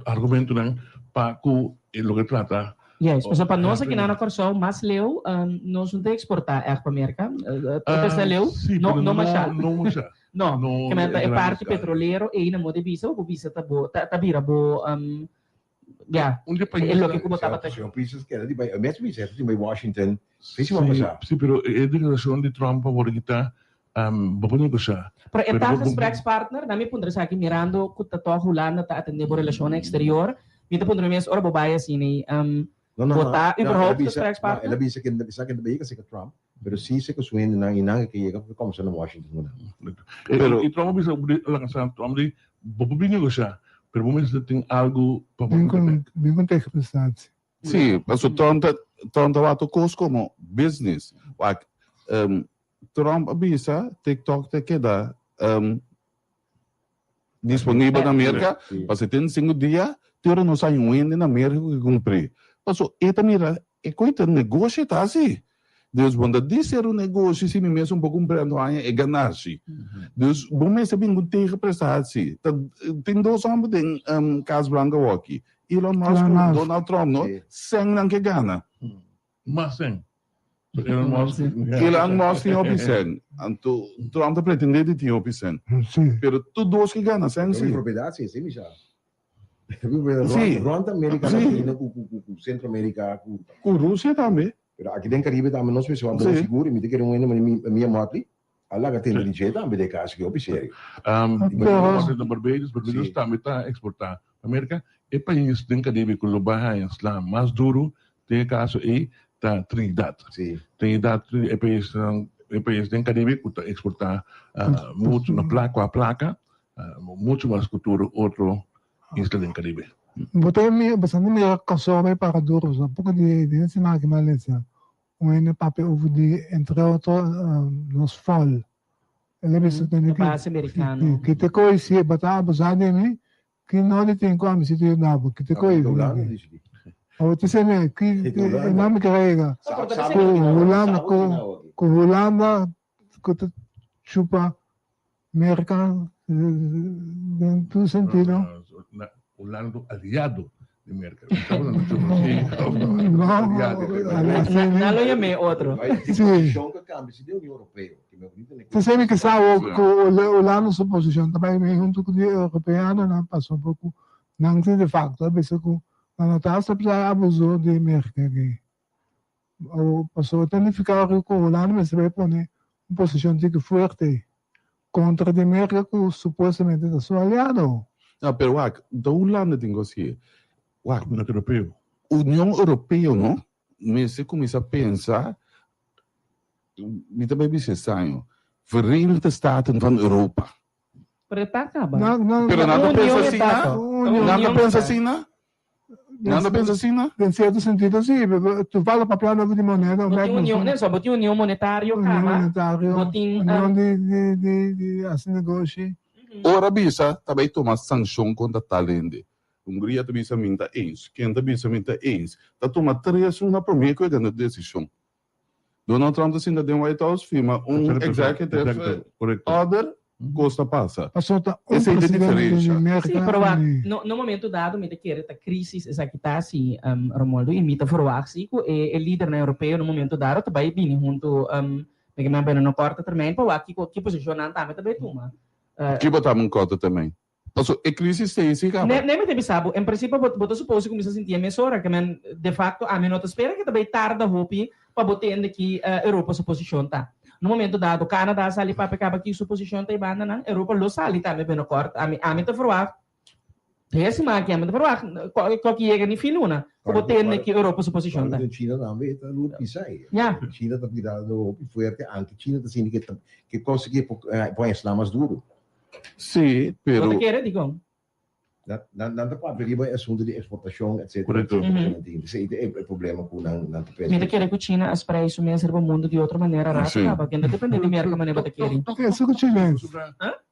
Speaker 9: argumentonan pa ku loke trata.
Speaker 3: Juist, pasobra pa nos aki na Kòrsou mas leu nos no ta eksportá ègt pa Merka. Tot esei leu, no no mashá.
Speaker 9: No mashá.
Speaker 3: No, ke men ta e parti petrolero ei na moda di bisa bo por bisa ta bo ta bira bo ya e loke ku bo tabata.
Speaker 2: Señor Pisas keda di bai, mes bisa tin bai Washington, si siman pasá.
Speaker 9: Si, pero e deklarashon di Trump a wòrdu kitá Bo por negosha.
Speaker 3: Pero e ta gesprekspartner, nan mi puntra esaki mirando ku ta tòg Hulanda ta atendé bo relashonnan eksterior, mi ta puntra mi mes ora bo bai asina bo ta überhaupt gesprekspartner?
Speaker 2: El a bisa ku esaki no ta yega serka Trump, pero si serka su hendenan i nan ke yega por komsa na Washington ku nan.
Speaker 9: Pero i Trump a bisa laga sa Trump di bo por bin negosha, pero bo mester tin algu pa bo bini bek.
Speaker 7: Bin ku tegenprestatie.
Speaker 8: Sí, pasobra Trump ta Trump ta wak tur kos komo business. Wak Trump a bisa TikTok ta keda disponibel na Merka pa 75 dia, te ora nos hay un hende na Merka ku ke kumpr'é. Paso e ta mira e koe ta negoshi ta hasi. Dus bo no ta di ser un negoshi si mi mes un por kumpr'é anto haña e ganashi. Dus bo mester bin ku tegenprestatie. Ta tin dos hòmber den Kas Blanco awoki, Elon Musk ku Donald Trump no, sèn nan ke gana.
Speaker 9: Mas sèn. Elon Musk.
Speaker 8: Elon Musk tin hopi sèn. Anto Trump ta pretendé di tin hopi sèn. Pero tur dos ke gana sèn si.
Speaker 2: Propiedad si, si mi sa. Sí. Rond America Latina ku ku Centro America ku.
Speaker 8: Ku Rusia tambe.
Speaker 2: Pero aki den Caribe tambe nos mester wak bon sigur i mi ta kere un hende manera mi Motley a laga tende di dje tambe den e kas aki hopi serio.
Speaker 9: Barbados, Barbados tambe ta exporta pa Merca. E pais den Caribe ku lo bai haña sla mas duru Den e kaso ei ta Trinidad. Trinidad ta e paisnan e pais den Caribe ku ta eksportá muchu na plaka ku a plaka. Muchu mas ku tur otro isla den Karibe.
Speaker 7: Bo ta mira, bastante mira Kòrsou bai para duro, so poko di den siman aki mi a lesa un hende papia over di entre otro nos fòl. El a bisa tende
Speaker 3: Base merikano.
Speaker 7: Ki te koe si e bata abusá di mi, ki no di tin ku ami si ta yuda bo, ki te koe Awor te seme ki e nan mi kere yega ku Hulanda ku Hulanda ku ta chupa Merka den tur sentido.
Speaker 9: Hulanda ta aliado di Merka.
Speaker 3: Nan lo yam'é otro.
Speaker 7: Sí. Te semi ke sa awor ku Hulanda su posishon ta bai huntu ku di europeanonan pasobra ku nan tin de facto a bisa ku nan no ta aseptá abuso di Merka aki. Pasobra ta nifiká ku Hulanda mester bai pone un posishon tiki fuerte kontra di Merka ku supuestamente ta su aliado.
Speaker 8: No, pero wak, ta Hulanda tin ku hasié. Wak,
Speaker 9: Union Europeo.
Speaker 8: Union Europeo no mester kuminsá pensa, mi ta bai bisa esaño, Verenigde Staten van Europa.
Speaker 3: Pero e ta kaba.
Speaker 8: Pero nan ta pensa asina? Nan ta pensa asina? Nan ta pensa asina?
Speaker 7: Den cierto sentido si, pero tu fala papia nobo di moneda.
Speaker 3: Bo tin union, no, bo tin union monetario
Speaker 7: kaba. Union monetario,
Speaker 3: bo tin
Speaker 7: union di di di di hasi negoshi.
Speaker 8: Ora bisa ta bay tuma sancion contra tal hende. Hungria ta bisa mi ta eens, ken ta bisa mi ta eens. Ta tuma tres luna prome cu e gana decision. Donald Trump ta sinta den White House firma un executive order, kos ta pasa. Esei ta e diferensha.
Speaker 3: Sí, pero wak, no, no momento dado mi ta kere ta crisis esaki ta si, Romoldo, y mi ta verwagt si cu e, e lidernan europeo no momento dado ta bay bini hunto, mi ke men bueno no korte termijn pa wak kiko, ki posicion nan tambe ta bay tuma.
Speaker 8: Kibo ta un korte termijn? Paso e crisis ta esi kaba.
Speaker 3: Ne, ne mi ta bisa bo, en principio bo, bo ta supose cuminsa sinti e mesora, ke men de facto ami no ta spera ke ta bay tarda hopi pa bo tende ki Europa su posicion ta. Na un momento dado Canada a sali papia kaba ki su posicion ta e banda nan, Europa lo sali tambe binnenkort. Ami, ami ta verwacht, den e siman aki ami ta verwacht ko ki yega ni fin luna ku bo tende ki Europa su posicion ta.
Speaker 2: China tambe ta lur pisa ei.
Speaker 3: Ya.
Speaker 2: China ta birando hopi fuerte, anke China ta sinti ke ta ke kos ke por esla mas duro.
Speaker 8: Sí, pero.
Speaker 3: Bo ta kere dikon?
Speaker 2: Nan ta papia riba e asuntu di eksportashon etcetera.
Speaker 8: Korekto.
Speaker 2: Esei ta e problema ku nan ta pensa.
Speaker 3: Mi ta kere ku China a sprei su mes riba mundu di otro manera rato kaba. Ken ta depende di Merka manera bo ta kere.
Speaker 7: Eso ku chines.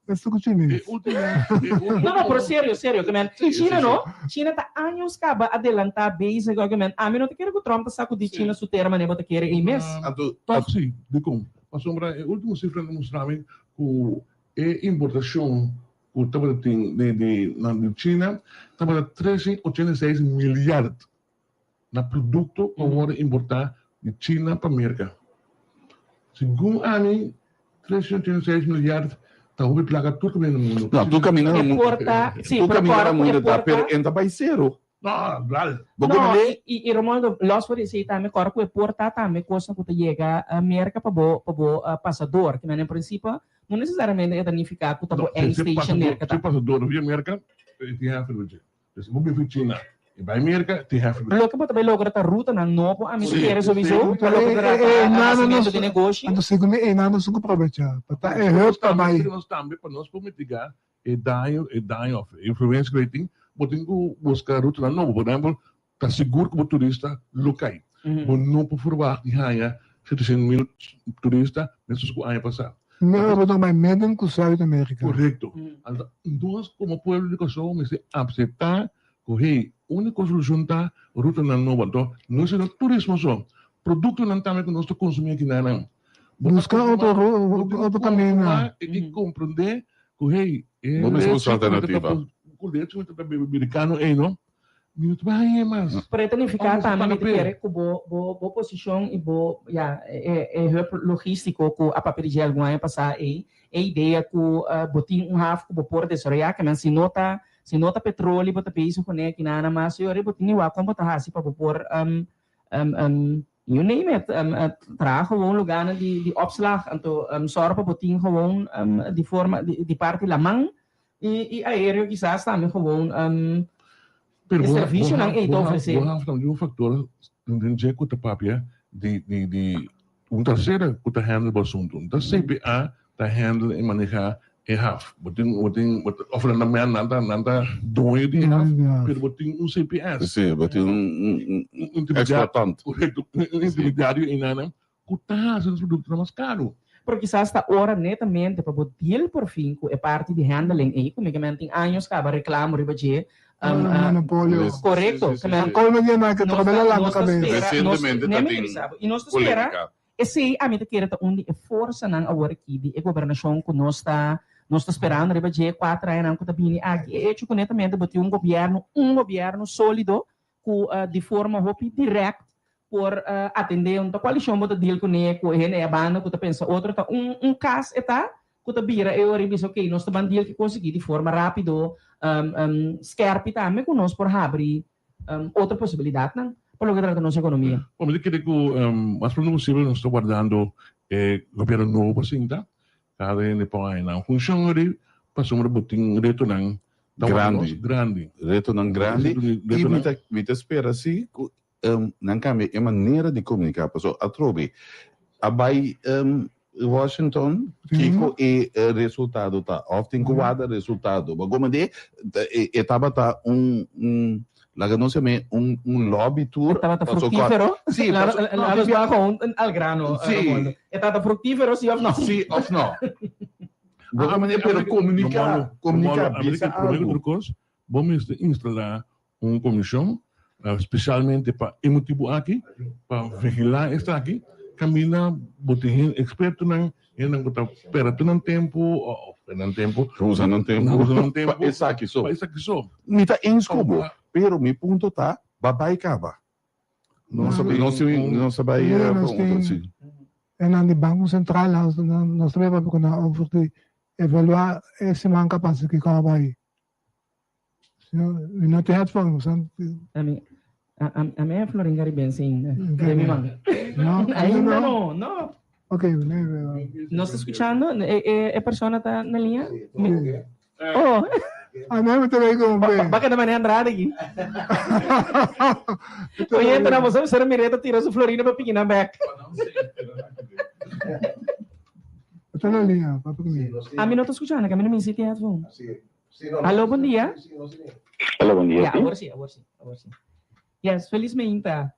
Speaker 7: Eso ku chines.
Speaker 3: No, no, pero serio, serio. Ke men, China no, China ta años kaba adelantá bezig. Ke men, ami no ta kere ku Trump ta sakudí China su tera manera bo ta kere ei mes.
Speaker 8: Anto,
Speaker 9: Tòg si, dikon? Pasobra e último sifranan ta mustra mi ku E importacion cu tabata tin di di di China tabata 386 milyard na producto cu a wordo importa di China pa Merca. Segun ami 386 milyard ta hopi placa tur caminda na mundo.
Speaker 8: No, tur caminda na
Speaker 3: mundo.
Speaker 8: Tur caminda na mundo ta, pero e ta bay cero.
Speaker 9: No, bral.
Speaker 8: Bo
Speaker 3: No,
Speaker 8: komende?
Speaker 3: i, i Romualdo, los for di esei tambe, kòrda ku e por ta tambe kosnan ku ta yega Merka pa bo, pa bo pasa dor. Ke men en prinsipio no nesesariamente e ta nifiká ku ta bo
Speaker 9: No, si
Speaker 3: end
Speaker 9: si pasa
Speaker 3: station
Speaker 9: dor,
Speaker 3: Merka
Speaker 9: si
Speaker 3: ta.
Speaker 9: pasa dor via Merka, e tin hèfi riba dje. Dus bo bin fi China i bai Merka, tin hèfi riba dje.
Speaker 3: Loke bo ta bai logra ta rutanan nobo, ami ta
Speaker 8: Sí.
Speaker 3: kere souiso,
Speaker 7: Sí.
Speaker 3: pa loke ta
Speaker 7: E, e,
Speaker 3: trata
Speaker 7: e, nano
Speaker 3: hasimentu
Speaker 7: nos,
Speaker 3: di negoshi.
Speaker 7: anto segun mi e nano sun ku probechá. Pa ta e hub
Speaker 9: Nos
Speaker 7: ta
Speaker 9: tambe,
Speaker 7: bai.
Speaker 9: nos tambe pa nos por mitigá E daño, e daño of e influencia cu e tin, bo tin cu busca rutanan nobo. Por ehempel, ta sigur cu bo turista lo cay. Bo no por verwacht di haya 700 mil turista mescos cu aña pasa.
Speaker 7: Mehor bo ta bay meden cu Zuid America.
Speaker 9: Corecto. Anto, nos como pueblo di Corsou mester acepta cu hey, unico solucion ta rutanan nobo. Anto, no sino turismo so, productonan tambe cu nos ta consumi aki nan.
Speaker 7: Busca otro otro camino.
Speaker 9: I comprende cu hey, e
Speaker 8: Bo mes busca
Speaker 9: lechi cu mi ta
Speaker 8: alternativa.
Speaker 9: Cu lechi mi ta bebe mericano ey no, mi no ta bay haña mas.
Speaker 3: Pero e ta nifica
Speaker 9: Ora
Speaker 3: tambe mi ta
Speaker 9: paga
Speaker 3: kere cu bo bo bo posicion y bo ya e e hub logistico cu a papia di dje algun aña pasa ey, e idea cu bo tin un haf cu bo por desaroya, ke men si no ta si no ta petroli bo ta bezig cune aki nana mas, y ora bo tin di wak con bo ta haci pa bo por You name it, traha gewoon lugarnan di opslag, anto sòru pa bo tin gewoon di forma di parti laman i aereo kisas tambe gewoon e servisionan ei ta ofresé.
Speaker 9: Bo haf tambe un faktor den dje ku ta papia di di un tersera ku ta handle bo asuntu. Ta CPA ta handle i maneha. E haf. Bo tin, bo tin, bo ta, of nan ta men, nan ta, nan ta doño di e haf, pero bo tin un CPS.
Speaker 8: Sí, bo tin un, un, un,
Speaker 9: Un intermediario.
Speaker 8: Explotant.
Speaker 9: Correcto, un, un intermediario einan ku ta hasi nos produktonan mas karu.
Speaker 3: Pero kisas ta ora netamente pa bo deal por fin ku e parti di handling ei, ku mi ke men tin años kaba reklamo riba dje.
Speaker 7: Monopolio.
Speaker 3: Korekto.
Speaker 8: Sí, sí, sí, sí.
Speaker 7: Colmo di nan ke
Speaker 3: Nos
Speaker 7: trobe
Speaker 3: ta,
Speaker 7: la lanta
Speaker 3: nos ta
Speaker 7: kabes.
Speaker 3: spera, nos,
Speaker 8: Resientemente
Speaker 3: ne
Speaker 8: ta
Speaker 3: mi
Speaker 8: tin
Speaker 3: bisa bo, i nos ta spera
Speaker 8: polémika.
Speaker 3: Esei ami ta kere ta un di e forsanan awor aki di e gobernashon ku nos ta nos ta sperando riba dje kuater añanan ku ta bini aki. E echo ku netamente bo tin un gobièrnu, un gobièrnu sólido ku di forma hopi dirèkt por atendé un ta koalishon bo ta deal kuné ku e hende ei a banda ku ta pensa otro ta un un kas e ta ku ta bira e ora i bisa okey nos ta ban deal ku konsiguí di forma rápido skèrpi tambe ku nos por habri otro posibilidatnan pa loke trata nos ekonomia.
Speaker 9: Bo mi ta kere ku mas pronto posibel nos ta wardando e gobièrnu nobo pa sinta, kada hende por haña nan funshon ori pasobra bo tin retonan ta warda nos
Speaker 8: Grandi.
Speaker 9: grandi.
Speaker 8: Retonan grandi i mi ta mi ta spera si ku nan kambia e manera di komuniká pasobra atrobe a bai Washington kiko e resultado ta of tin ku warda resultado bo goma di e tabata un un laga nos yam'é un un lobby tour
Speaker 3: E tabata
Speaker 8: paso
Speaker 3: fructífero?
Speaker 8: Sí, paso
Speaker 3: Laga nos baha un al grano,
Speaker 8: Sí.
Speaker 3: Romualdo. E tabata fructífero sí of no?
Speaker 8: Sí of no. Bo goma di pero komuniká komuniká bisa
Speaker 9: Prome ku
Speaker 8: algu.
Speaker 9: tur kos bo mester instalá un komishon spesialmente pa e motibu aki, pa vigilá esaki, kaminda bo tin hende ekspertonan, hendenan ku ta pèrdè tur nan tempu òf nan tempu,
Speaker 8: Usa nan tempu
Speaker 9: usa nan tempu
Speaker 8: pa esaki so.
Speaker 9: Pa esaki so.
Speaker 8: Mi ta eens ku bo, pero mi punto ta, ba bai kaba.
Speaker 9: Nos
Speaker 8: No tin, nos a bai
Speaker 7: Mira,
Speaker 8: pa
Speaker 7: nos
Speaker 8: un
Speaker 7: tin
Speaker 8: otro si.
Speaker 7: En di Banko Sentral, nos ta papia ku nan over di evaluá e siman ku a pasa kiko a bai. Mi no tin headphone,
Speaker 3: Ami, ami e florin caribense ainda. De mi man.
Speaker 7: No,
Speaker 3: ainda no, no.
Speaker 7: Ok,
Speaker 3: No está escuchando? E, e, e persona ta na linha? Oh.
Speaker 7: Ah, no, me te voy con
Speaker 3: Va que maneja Andrade aquí. Oye, tenemos a ser Mireta tira su florina para piquinar back.
Speaker 7: Está na linha, papi comigo.
Speaker 3: A mí no está escuchando, que a mí no me hiciste headphone. Aló, bon dia.
Speaker 11: Aló, bon dia.
Speaker 3: Ja, awor sí, awor sí, awor sí. Yes, felis meinta.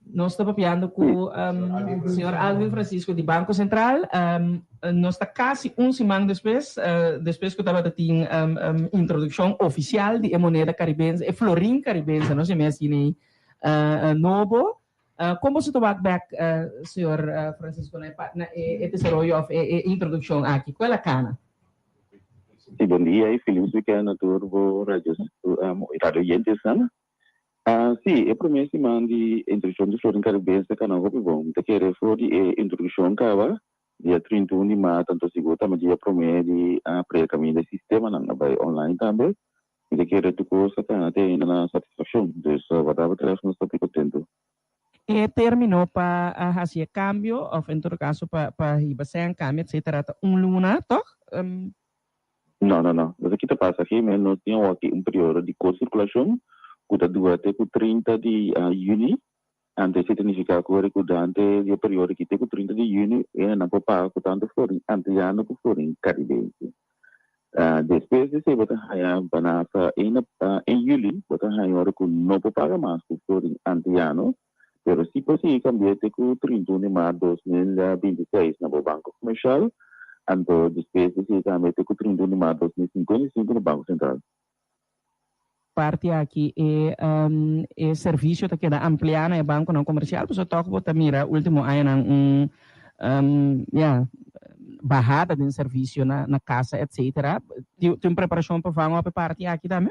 Speaker 3: Nos ta papiando ku um, señor Alvin Francisco di Banco Central. Um, nos ta casi un siman despues, uh, despues ku tabata tin um, um, introduccion oficial di e moneda caribense, e florin caribense, no se me asina uh, uh, nobo. Uh, kon boso ta wak bek, uh, señor uh, Francisco, na e, na e, e desaroyo of e, e introduccion aki? Kual a kana?
Speaker 11: Sí, bon dia y feliz weekend na tur bo radio, um, radio oyentesnan. Uh, sí, e promé siman di introduccion di Florin Caribense kana hopi bon. Mi ta kere for di e introduccion kaba dia 31 di maart, anto sigur tambe dia promé di april kaminda e sistemanan a bai online tambe. Mi ta kere tur kos a kana te ainda na satisfakshon. Dus wat dat betreft nos ta hopi kontentu.
Speaker 3: E termino pa haci e cambio of en todo caso pa pa hiba sèn cambio etcetera ta un luna toch?
Speaker 11: No, no, no. Loke ki ta pasa aki, men nos tin awor-aki un periodo di ko-sirkulashon ku ta dura te ku 30 di yüni. Anto esei ta nifiká ku ora ku durante di e periodo aki te ku 30 di yüni e hendenan por paga ku tantu florin antiano ku florin karibense. Despues di esei bo ta haña banasa en yüli bo ta haña ora ku no por paga mas ku florin antiano, pero si por sigui kambi'é te ku 31 di mart 2026 na bo banko komershal, anto despues di esei tambe te ku 31 di mart 2055 na Banko Sentral.
Speaker 3: Parti aki e e servisio ta keda ampliá na e bankonan komersial pasobra tòg bo ta mira último añanan un ya bahada den servisio na na kasa etcetera. Tin tin preparashon pa vang òp e parti aki tambe?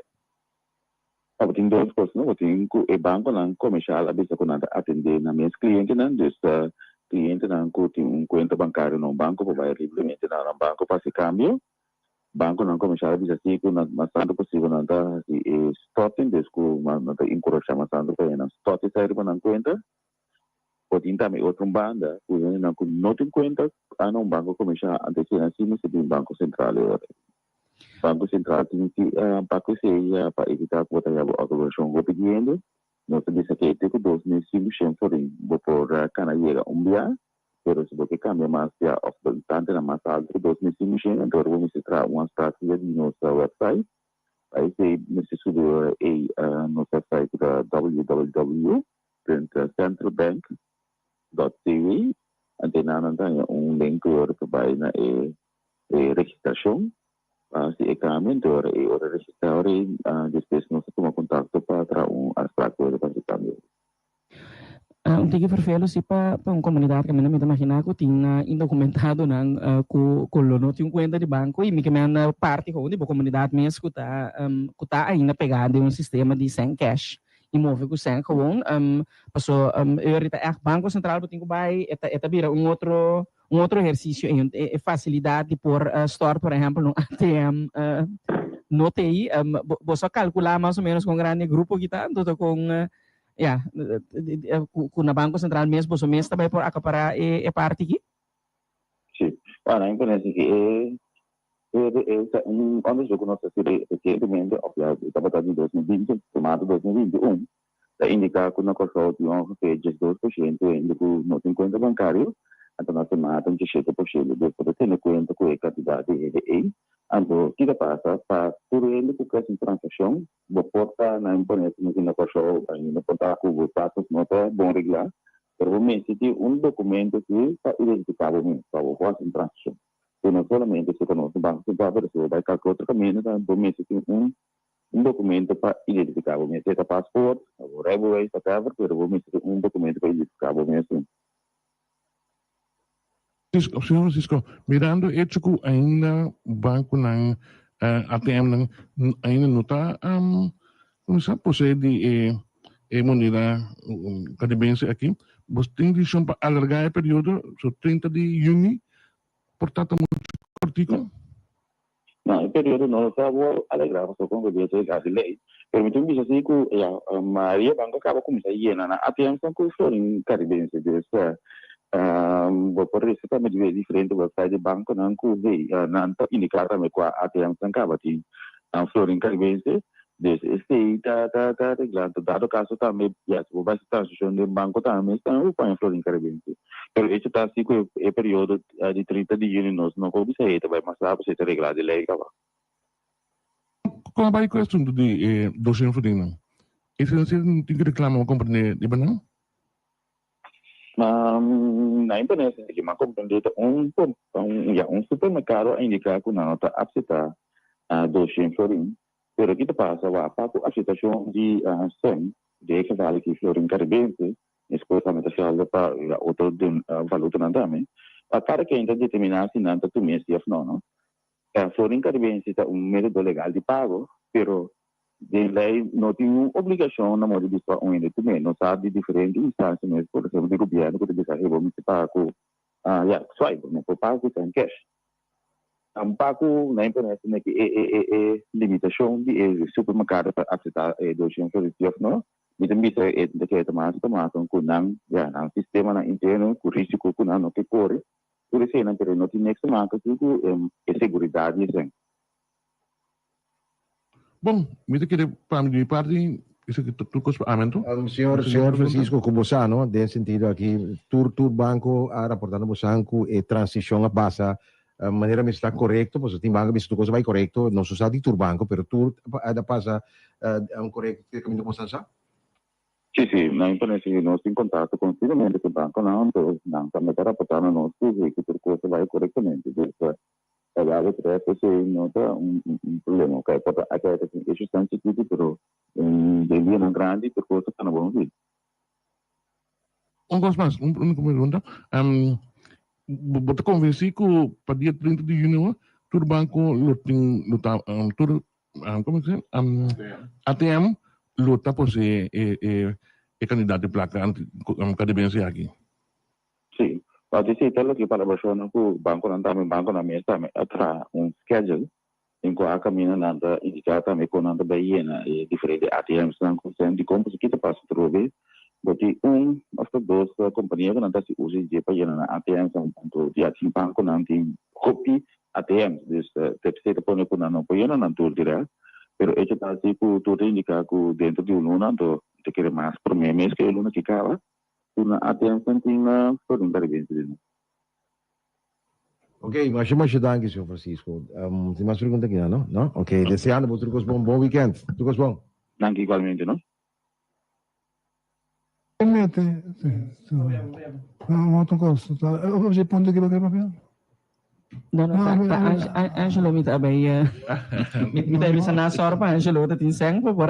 Speaker 11: Bo tin dos kos no, bo tin ku e bankonan komersial a bisa ku nan ta atendé nan mes klientenan, dus klientenan ku tin un kuenta bankario na un banko por bai libremente na nan banko pa hasi kambio. Bankonan komersial a bisa si ku nan mas tantu posibel nan ta hasi e storting, dus ku nan ta enkurashá mas tantu pa nan stort esei riba nan kuenta. Por tin tambe otro un banda ku hendenan ku no tin kuenta na un banko komersial anto eseinan si mester bin Banko Sentral e ora. Banko Sentral tin ki pak ku esei pa evitá ku bo ta yaba aglomerashon hopi di hende. Nos ta bisa ke te ku 2500 florin bo por kana yega un bia. Pero si bo ke kambia mas ya òf bo instantenan mas altu ku 2500, anto ora bo mester traha un afspraak via di nos website. Pa esei mester subi ora ei nos website ku ta www punt centralbank dot cw. Anto einan nan ta haña un link ku e ora ta bai na e registrashon pa hasi e kambio. Anto ora ei ora registrá ora ei despues nos ta tuma kontakto pa traha un afspraak ku ora pa hasi kambio.
Speaker 3: Un tiki fervelo si pa pa un komunidat kaminda mi ta imaginá ku tin indokumentadonan ku ku lo no tin un kuenta di banko i mi ke manda parti gewoon di bo komunidat mes ku ta ku ta ainda pegá den un sistema di sèn kèsh i move ku sèn gewoon paso e ta ègt Banko Sentral bo tin ku bai e ta e ta bira un otro un otro ehersisio ei e fasilidat di por stòrt por ehèmpel un ATM no t'ei boso a kalkulá mas o ménos kon grandi e grupo aki ta anto ta kon Ya, ku na Banko Sentral mes boso mes ta bai por akapará e parti aki?
Speaker 11: Sí. Bueno, nan pone así ku e e ta un onderzoek ku nos a hasi resientemente òf ya tabata di 2020, maart 2021, ta indiká ku na Kòrsou tin ongeveer 12% hende ku no tin kuenta bankario, anto na Sint Maarten 17%. Dus bo ta tene kuenta ku e kantidat di hende ei. Anto kiko ta pasa? Pa tur hende ku ke hasi un transakshon Bo por ta na imponé ku nos na Kòrsou ainda por ta ku bo status no ta bon reglá, pero bo mester tin un dokumento si pa identifiká bo mes pa bo por hasi un transakshon. Ku no solamente si konos un banko sentral pero si bo bai kalke otro kaminda tambe bo mester tin un un dokumento pa identifiká bo mes, sea ta pasport, bo rijbewijs, whatever, pero bo mester tin un dokumento pa identifiká bo mes.
Speaker 9: Señor Francisco, mirando e hecho cu ainda banconan, ATMnan ainda no ta cuminsa posee di e moneda caribense aki, bo tin decision pa alarga e periodo, so 30 di juni por ta ta mucho cortico?
Speaker 11: No, e periodo no ta wòrdu alegrá pasobra kon gobierno ta yega di lei. Pero mi tin bisa si ku ya mayoria banko a kaba kuminsá yena nan ATMsnan ku florin karibense. Dus bo por resa tambe di e diferente website di bankonan ku hey nan ta indiká tambe kua ATMsnan kaba tin florin karibense. Dus esei ta ta ta reglá. Anto dado kaso tambe ya si bo bai hasi transakshon den banko tambe mes tambe bo paña florin karibense. Pero echo ta asi ku e periodo di 30 di yüni nos no por bisa ei ta bai mas laat pasobra e ta reglá di lei kaba.
Speaker 9: Kon a bai ku e asuntu di e doshen florinnan? Esei tin ku reklama pa komprendé riba nan?
Speaker 11: Na internet esaki mi a comprende ta un ya un supermercado a indica cu nan no ta acepta 200 florin pero ki ta pasa wak pa cu aceptacion di cent den e geval aki florin caribense mescos tambe ta gelda pa otro valutanan tambe pa cada ken ta determina si nan ta tuma esi of no no. Florin caribense ta un metodo legal di pago pero Den lei no tin un obligashon na moda di bisa un hende tum'é. Nos sa di diferente instansia mes, por ehempel di gobièrnu ku ta bisa hey bo mester paga ku ya swipe, bo no por paga ku sèn kèsh. Tampako nan imponé asina ki e e e limitashon di e supermerkado pa akseptá e doshen florisi òf no. Mi ta bisa e ta keda ta mas ta makan ku nan ya nan sistemanan interno ku risiko ku nan no ke kore tur eseinan pero no tin niks te maka ku e seguridat di esei.
Speaker 9: Bon, mi ta kere pa mi di mi parti, esaki ta tur kos pa ami anto.
Speaker 2: Señor, señor Francisco, ku bo sa no, den sentido aki tur tur banko a raporta na bosan ku e transishon a pasa manera mester ta korekto, pasobra tin banko mester tur kos a bai korekto, nos no sa di tur banko, pero tur a pasa korekto te kaminda bosan sa?
Speaker 11: Sí, sí, nan pone si nos tin kontakto kontinuamente ku bankonan, anto nan tambe ta raporta na nos ku tur kos a bai korektamente. Dus Pa dado tres esei no ta un problema. Ok, por ta aki ta tin issues tan chikito pero den dianan grandi tur cos ta cana bon si.
Speaker 9: Un cos mas, un unico pregunta. Bo ta convenci cu pa dia 30 di junio tur banco lo tin lo ta tur como se dice ATM lo ta posee e e cantidad di placa caribense aki?
Speaker 11: Sí, pa esei ta loke palabrashonnan ku bankonan tambe, bankonan mes tambe a traha un schedule den kua kaminda nan ta indiká tambe kon nan ta bai yena e diferente ATMsnan ku sèn. Dikon? Pasobra kita pasa atrobe bo tin un òf ta dos kompania ku nan ta hasi uso di dje pa yena nan ATMsnan. Anto ya tin bankonan tin hopi ATMs, dus esei ta pone ku nan no por yena nan tur dirèkt. Pero echo ta hasi ku tur ta indiká ku dentro di un luna anto ta kere mas promé mes ku e luna ki kaba. Ku na ATM san tin na Florin Caribense di nos.
Speaker 2: Ok, masha masha danki señor Francisco. Tin mas pregunta aki nan, no? No? Ok, deseando bo tur kos bon, bon weekend. Tur kos bon.
Speaker 11: Danki igualmente, no?
Speaker 7: Mete, si, si. No, otro kos. Oye, ponte ki papel papel.
Speaker 3: No, no, ta, ta Ange, Angelo mi ta bay, mi, mi ta bisa na sor pa Angelo ta tin seng pa por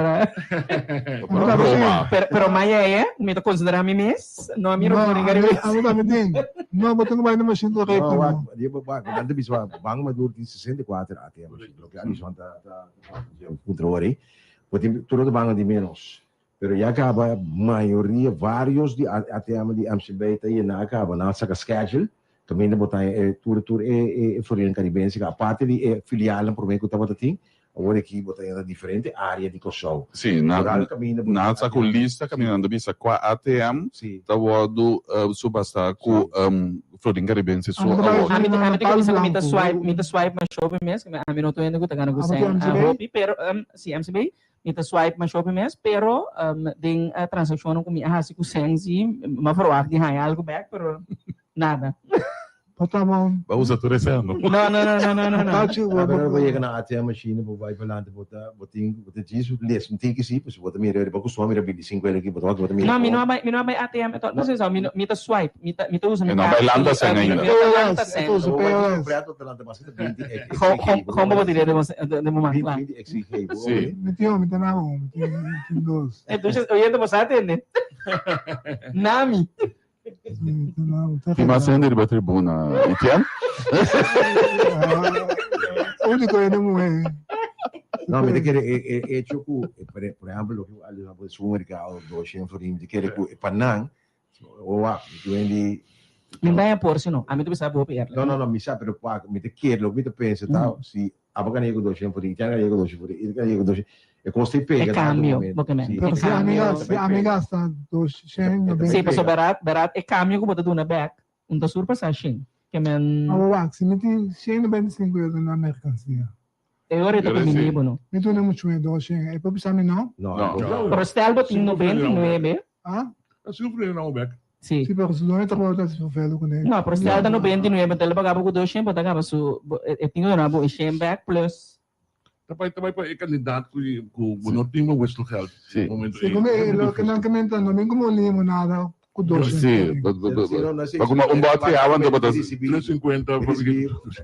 Speaker 8: Broma.
Speaker 3: Pero, pero maya eh, mi ta considera mi mes, no mi
Speaker 7: No,
Speaker 3: no ringa riba.
Speaker 7: amo tambe tin. No, bo tin ku bai na machine correcto.
Speaker 2: No, wak, di wak, dan ta bisa Banco Maduro tin 64 ATM machine. Loke Alison ta ta puntra ora ei. Bo tin tur otro banco di menos. Pero ya caba mayoria, varios di ATM di MCB ta yena a caba. Nan a saca schedule, caminda bo ta e tur tur e e florina caribense aparte di e filialnan prome cu tabata tin, awor aki bo ta yena diferente area di Corsou.
Speaker 8: Sí, nan
Speaker 2: Vooral caminda bo
Speaker 8: nan a saca un lista caminda nan ta bisa cua ATM ta wordo subasta cu florin caribense su awor.
Speaker 3: Ami ta ami ta bisa cu mi ta swipe mi ta swipe mas shopi mes, ami no ta hende cu ta gana cu sèn hopi, pero si MCB Mi ta swipe masha hopi mes, pero den transaccionnan cu mi a haci cu Sen si, mi a verwacht di haña algo bek, pero nada.
Speaker 8: Bo a usa tur e sen, no?
Speaker 3: No, no, no, no, no, no, no.
Speaker 2: Pero bo yega na ATM machine, bo bai palante, bo ta, bo tin, bo ta djis les un tiki si, pasobra bo ta mira riba custumber mira bintisinco el aki, bo ta wak, bo ta mira.
Speaker 3: No, mi no a bai, mi no a bai ATM at all. No, mi no, mi ta swipe, mi ta, mi ta usa mi
Speaker 8: E no a bai lanta sen ainda.
Speaker 3: Mi no ta lanta sen.
Speaker 2: POS.
Speaker 3: Gewoon bo tira de moment klaar.
Speaker 8: Sí.
Speaker 7: Mi tin un, mi tin un, mi tin dos.
Speaker 3: Entonces, oyente, bo sa atende. Nami.
Speaker 8: Tin mas hende riba tribuna, Etienne?
Speaker 7: Único hende muhé.
Speaker 2: No, mi ta kere e e hecho ku, por ehempel, loke ku supermerkado, 200 florin, mi ta kere ku pa nan Oa, mi tin di...
Speaker 3: Mi baña por si no. Ami ta bisa bo hopi eerlijk.
Speaker 2: No, no, no, mi sa, pero kwa, mi ta kere, loke mi ta pensa ta, si abo gana yega 200 por dia, Itian gana yega 200 por dia, Ida gana yega 200, e kos ta pega
Speaker 3: E
Speaker 2: dado
Speaker 3: cambio,
Speaker 2: momento.
Speaker 3: bo ke men.
Speaker 2: Si,
Speaker 7: Pero
Speaker 3: E
Speaker 7: si ami
Speaker 3: cambio.
Speaker 7: gasta, si ami gasta 200,
Speaker 3: Si, pasobra berat, berat e cambio ku bo ta duna bek, un ta surpasa shen. Ke men.
Speaker 7: Abo wak, si mi tin 125 euro na merkansia.
Speaker 3: E ora e ta kumini bo no.
Speaker 7: Mi duna muchu e 200, e por bisa mi no?
Speaker 2: No, no.
Speaker 3: Pero stel bo tin 99.
Speaker 7: Ah?
Speaker 9: Ta sufri na un bek.
Speaker 3: Si.
Speaker 7: Si, pero su doño ta por ta sufrendo kuné.
Speaker 3: No, pero stel ta 99, tel paga bo ku 200, bo ta gaba su, e tin ku duna bo e shen bek plus.
Speaker 9: Ta bai ta bai pa e kandidat ku ku bo no tin bo wisselgeld.
Speaker 8: Si.
Speaker 9: Momento
Speaker 7: Si, como e loke nan ke menta no bin como limonada ku 200.
Speaker 8: Si, pa kuma un bòt di awa anto bo ta.
Speaker 9: 350.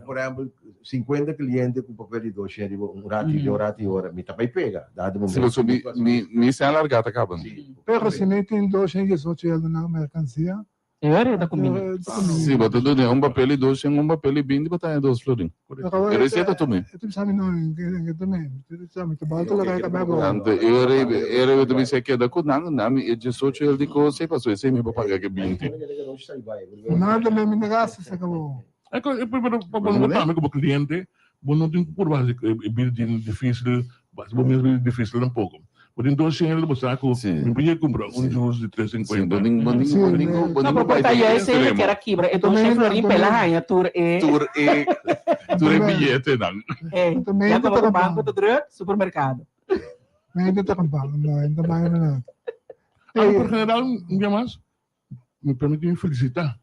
Speaker 2: Por ehempel, 50 cliente cu papel di 200 riba un rati, un rati ora, mi ta bay pega, dado momento.
Speaker 8: Si, pasobra mi, mi, mi se alarga ta caba.
Speaker 7: Pero si mi tin 218 euro na mercancia.
Speaker 3: E ora e ta cuminda.
Speaker 8: Si, bo ta duna un papel di 200, un papel di 20, bo ta haña dos florin. E receta tu mi.
Speaker 7: E ta bisa mi no, e ta mi, e ta bisa mi, ta balta loke e ta bay bo.
Speaker 8: Anto e ora e ora ta bisa keda cu nan, nan mi e 18 euro di cos, pasobra esey mi por paga ke 20.
Speaker 7: Nada mi mi ta gasta se acabó.
Speaker 9: Eko, e pero pa bo no tambe como cliente, bo no tin cu purba haci e bida di dificil, haci bo mes bida dificil tampoco. Bo tin dos shende bo sa cu mi por yega cumpra un juice di tres cincuenta.
Speaker 8: Bo tin, bo tin, bo tin cu, bo
Speaker 3: No,
Speaker 8: tin cu
Speaker 3: pero por
Speaker 8: bai
Speaker 3: ta
Speaker 8: den
Speaker 3: ya esey
Speaker 8: extremo.
Speaker 3: kier a kibra e dos shen florin pa el a haña tur e.
Speaker 8: Tur e, tur e biyetenan.
Speaker 3: Ey, ya como cu banco ta druk, supermercado.
Speaker 7: Mente ta campana, no, enta bai na.
Speaker 9: Pero por general, un dia mas, Mi permiti mi felicita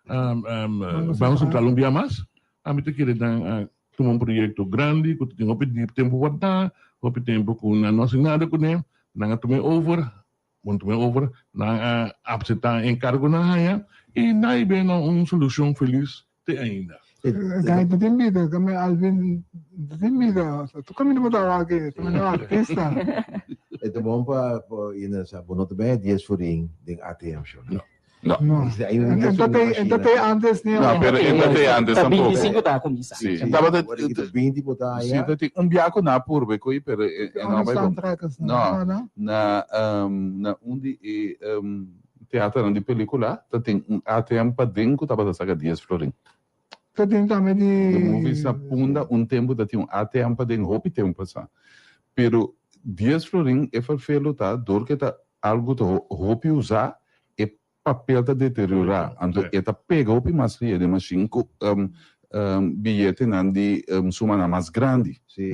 Speaker 9: Banco Central un bia mas. Ami ta kere nan a tuma un proyecto grandi cu ta tin hopi tempo guarda, hopi tempo cu nan no haci nada cune. Nan a tuma e over, bon tuma e over, nan a acepta e encargo nan haya y nan a bini na un solucion feliz te ainda.
Speaker 7: Guy ta tin bida, kami Alvin ta tin bida. Tu caminda bo ta wak e, ta manda artista.
Speaker 2: E ta bon pa ina sa bo no ta benya dies forin den ATM sho.
Speaker 8: No.
Speaker 7: No. Enta te antes ni.
Speaker 8: No, pero enta te antes
Speaker 3: Ta
Speaker 8: tampoco.
Speaker 3: 25 ta cuminsa.
Speaker 8: Sí. Tabata
Speaker 2: 20 bo ta
Speaker 8: Sí,
Speaker 2: haya.
Speaker 8: ta tin un biaha cu na purba e coi, pero e no a bai bon.
Speaker 7: No.
Speaker 8: No, na na un di e Teaternan di pelicula ta tin un ATM paden cu tabata saca dies florin.
Speaker 7: Ta tin tambe di.
Speaker 8: The movies na Punda un tempo ta tin un ATM paden hopi tempo pasa. Pero dies florin e farfelo ta dor cu e ta algo ta hopi usa e papel ta deteriora anto e ta pega hopi mas ria den machine cu biyetenan di sumanan mas grandi.
Speaker 2: Si.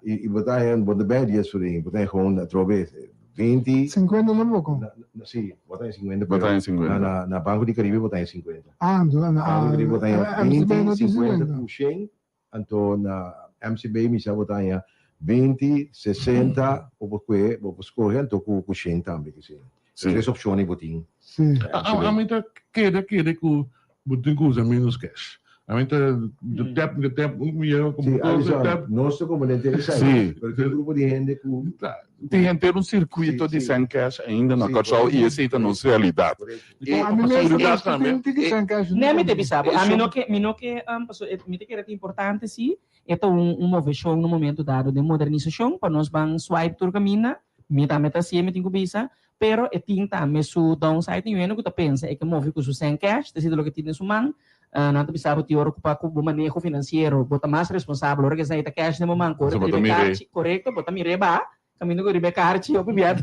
Speaker 2: Y bo ta bo ta bay dies florin bo ta gewoon atrobe. 20.
Speaker 7: 50 no poko.
Speaker 2: Si, bo ta 50.
Speaker 8: Bo ta 50.
Speaker 2: Na, na Banco di Caribe bo ta 50.
Speaker 7: Ah, anto na
Speaker 2: Banco di Caribe bo ta
Speaker 7: MCB
Speaker 2: 20,
Speaker 7: no tin
Speaker 2: 50
Speaker 7: 50.
Speaker 2: ku 100. Anto na MCB mi sa bo ta 20, 60, bo por kue, bo por skohe anto ku ku 100 tambe ke si.
Speaker 8: Si.
Speaker 2: Tres opshon bo tin.
Speaker 7: Si.
Speaker 9: A mi ta kere kere ku bo tin ku usa menos cash. A mi ta de tap de tap un mi yega
Speaker 2: Si,
Speaker 9: como todo de
Speaker 2: Alison,
Speaker 9: tap.
Speaker 2: nos ta como lente esei.
Speaker 8: Si.
Speaker 2: Pero tin un grupo di hende ku
Speaker 8: Tin henter un sirkuito di sèn cash ainda na
Speaker 2: Si,
Speaker 8: Kòrsou i
Speaker 2: korekto.
Speaker 8: esei ta nos realidat.
Speaker 2: Korekto.
Speaker 8: E
Speaker 7: A mi mes
Speaker 8: seguridat
Speaker 7: nos tin
Speaker 8: tambe.
Speaker 7: tiki sèn cash.
Speaker 3: Nee, mi te bisa bo. A mi
Speaker 8: Eso-
Speaker 3: no ke, mi no ke, paso e, mi te kere ta importante si, e ta un, un moveshon na momento dado den modernisashon pa nos ban swipe tur kaminda. Mi tambe ta hasié, mi tin ku bisa, pero e tin tambe su downside. Tin hende ku ta pensa e ke move ku su sèn cash, ta esei loke tin den su man. Nan ta bisa bo tin ora ku pa ku bo maneho finansiero bo ta mas responsabel ora ku esei ta cash den bo man ku ora
Speaker 8: So
Speaker 3: ta
Speaker 8: bo ta
Speaker 3: riba e
Speaker 8: mir'é.
Speaker 3: karchi. Korekto, bo ta mir'é ba, kaminda ku riba e karchi hopi bia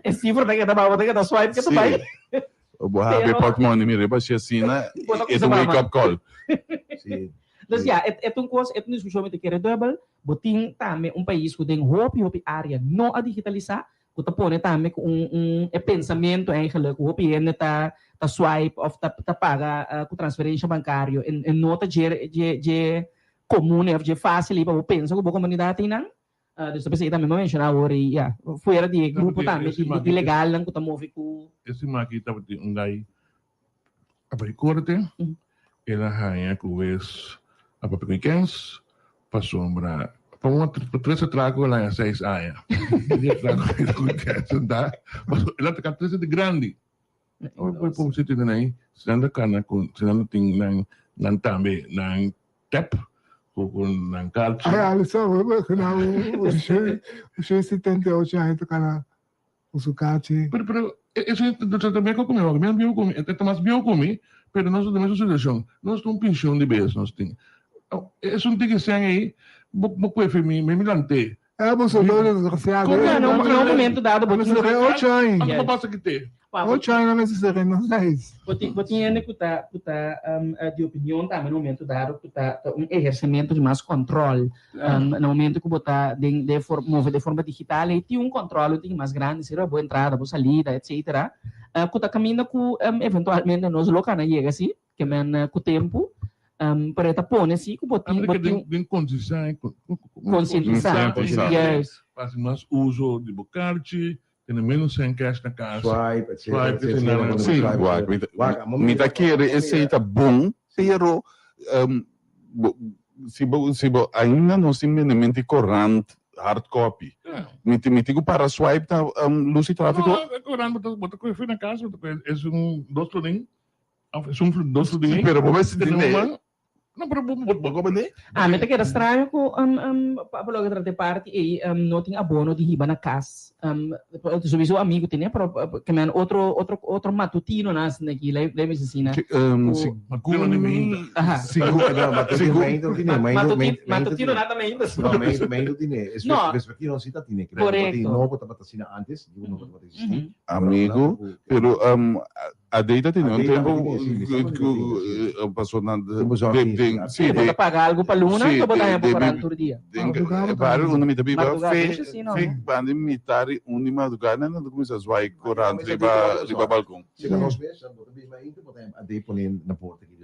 Speaker 3: e sifra ta keda ba, bo ta keda swipe ke ta
Speaker 8: Sí.
Speaker 3: bai.
Speaker 8: Bo habi
Speaker 3: Pero
Speaker 8: portmoni mir'é pa shi asina,
Speaker 3: bo ta
Speaker 8: e
Speaker 3: kusa
Speaker 8: ta un
Speaker 3: ba
Speaker 8: wake
Speaker 3: man.
Speaker 8: up call.
Speaker 2: Si.
Speaker 3: Dus ya, e ta un kos, e ta un diskushon mi ta kere dùbel. Bo tin tambe un pais ku den hopi hopi área no a digitalisá, ku ta pone tambe ku un un e pensamentu eigenlijk ku hopi hende ta ta swipe òf ta ta paga ku transferensha bankario e e no ta dje dje dje komun òf dje fásil ei pa bo pensa ku bo komunidat einan. Dus ta p'esei tambe mi a menshoná awor ei ya fuera di e grupo tambe di ilegalnan ku ta move ku.
Speaker 9: E siman aki tabatin un gai a bai korte, el a haña ku wes a papia ku e kens pasobra pa un pa tres atrako el a haña seis aña. Di atrako ku e kens sentá pasobra el a atraká tres hende grandi. Ora bo por siti den ei si nan ta kana ku si nan ta tin nan nan tambe nan tèp ku ku nan karchi.
Speaker 7: Ay Alison, ushe 78 aña ta kana Ku su kachi.
Speaker 9: Pero, pero, esei ta ta meko ku mi hopi, mes bieu ku mi, e ta mas bieu ku mi, pero nos ta den mesun situashon. Nos ta un penshon di bes nos tin. Esun tiki sèn ei, bo bo kue fi mi, mi mi lant'é.
Speaker 7: E bo so dos desgrasiado.
Speaker 3: Ku na un momento dado bo tin.
Speaker 7: Ocho aña.
Speaker 9: Anto bo pasa kite.
Speaker 7: Ocho aña nan mester sera nos seis.
Speaker 3: Bo tin bo tin hende ku ta ku ta di opinion tambe na momento dado ku ta ta un ehersementu di mas kòntròl na momento ku bo ta den den for move den forma digital ei tin un kòntròl un tiki mas grandi si riba bo entrada bo salida etsetera ku ta kaminda ku eventualmente nos lo kana yega si ke men ku tempu pero e ta pone si ku bo tin bo tin
Speaker 9: Den konsientisá
Speaker 3: konsientisá juist.
Speaker 9: Hasi mas uso di bo karchi Tene menos sèn cash na kas.
Speaker 2: Swipe, etcetera,
Speaker 9: Swipe,
Speaker 2: etcetera.
Speaker 8: Sí, wak, mi ta, mi ta kere esei ta bon, pero bo, si bo, si bo ainda nos tin bendemento di korant hard copy, mi tin, mi tin ku para swipe ta lus di trafiko?
Speaker 9: No, korant bo ta, bo ta kohe for na kas, bo ta kohe esun dos florin, of esun dos florin.
Speaker 8: Sí, pero bo mester tene.
Speaker 9: No, pero bo, bo, bo
Speaker 8: komprendé?
Speaker 3: A mi ta keda straño ku pa loke ta trata e parti ei no tin abono di hiba na kas. Souiso amigu tene, pero ke men otro otro otro matutino nan asina aki, lei lei bisa asina.
Speaker 8: Segun mi, segun
Speaker 3: Matutino nan ta meinta.
Speaker 2: No, meinta meinta tene.
Speaker 3: No.
Speaker 2: Vespertino si ta tene.
Speaker 3: Korekto.
Speaker 2: No tabata asina antes, no tabata existi.
Speaker 8: Amigu, pero Adey ta tene un tempo cu paso nan den
Speaker 3: si bo ta paga algo pa luna o bo ta haña bo paran tur dia?
Speaker 8: Den e bario unda mi ta biba fe fe banda di mitad di un di madruga nan ta cuminsa zwai corant riba riba balcon.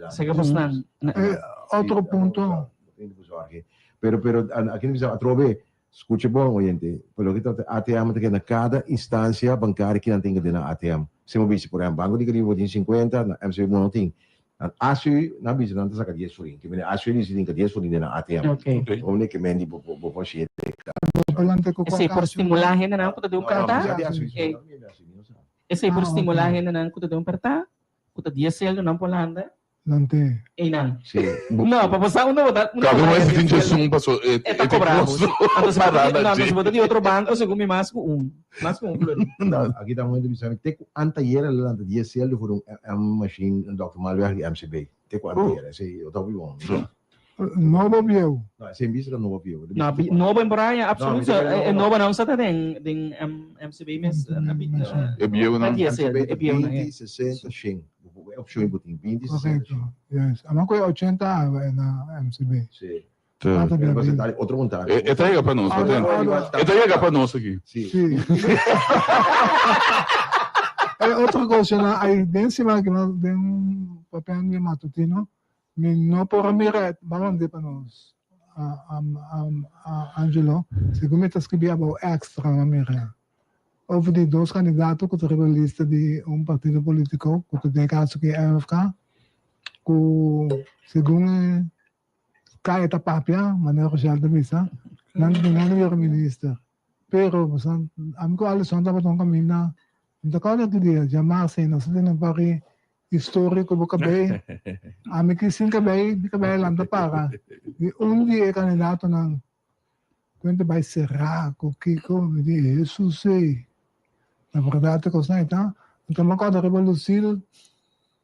Speaker 3: Sega bosnan.
Speaker 7: Otro punto.
Speaker 2: Pero pero aki mi bisa atrobe Scucha bon, oyente, pa loke ta ATM ta keda na cada instancia bancario kinan tin keda na ATM. Si bo bisa, por ehempel, Banco di Caribe bo tin 50, na MCB bo no tin. Na ACU nan bisa nan ta saca dies florin. Ke mende ACU dici tin ka dies florin den nan ATM.
Speaker 3: Ok.
Speaker 2: Omne ke mendi bo bo por shete ka.
Speaker 3: Esei por stimula hendenan ku ta den un pertá. Esei por stimula hendenan ku ta den un pertá, ku ta dies seldo nan por landa.
Speaker 7: Nan te.
Speaker 3: Einan.
Speaker 8: Sí.
Speaker 3: No, pa bo sa unda bo ta.
Speaker 8: Cada un es tin djesun paso e
Speaker 3: E ta cobra bo. Anto si bo ta di, no, anto si bo ta di otro banco segun mi mas cu un. Mas cu un florin.
Speaker 2: Aki ta momento bisa mi te cu antayer a lanta dies celdo for un M machine Dòkter Malweg di MCB. Te cu antayer. Esey ta hopi bon.
Speaker 7: Nobo bieu.
Speaker 2: No, esey bisa ta nobo bieu.
Speaker 3: No, nobo en por aña, absoluto. E nobo nan sa ta den den MCB mes.
Speaker 8: E bieu nan.
Speaker 2: MCB ta 20, 60, 100. E opcion bo tin 20, 60, 100.
Speaker 7: Correcto. Yes. Ama cu e 80 na MCB.
Speaker 2: Si.
Speaker 7: Cuatro di abril.
Speaker 2: Otro montaña.
Speaker 8: E ta yega pa nos, E ta yega pa nos aki.
Speaker 7: Sí. E otro cosa na ay den siman ki nos den un papel di matutino mi no por a mira ba mande pa nos Angelo segun mi ta scribi abou extra mi a mira over di dos candidato cu ta riba lista di un partido politico cu ta den e caso aki MFK cu segun e Kaya ta papia, manera Rochelle ta bisa, nan ta nan bira minister. Pero ami ku Alison tabata un kaminda, mi ta kòrda ki dia, djamarsa i nos a tene un par di historia ku bo kabei. Ami ki sin kabei, mi kabei a lanta para. I un di e kandidatonan kuenta bai será ku kiko, mi di, Hesus ei, na bèrdat e kosnan ei ta. Anto mi a kòrda riba Lucille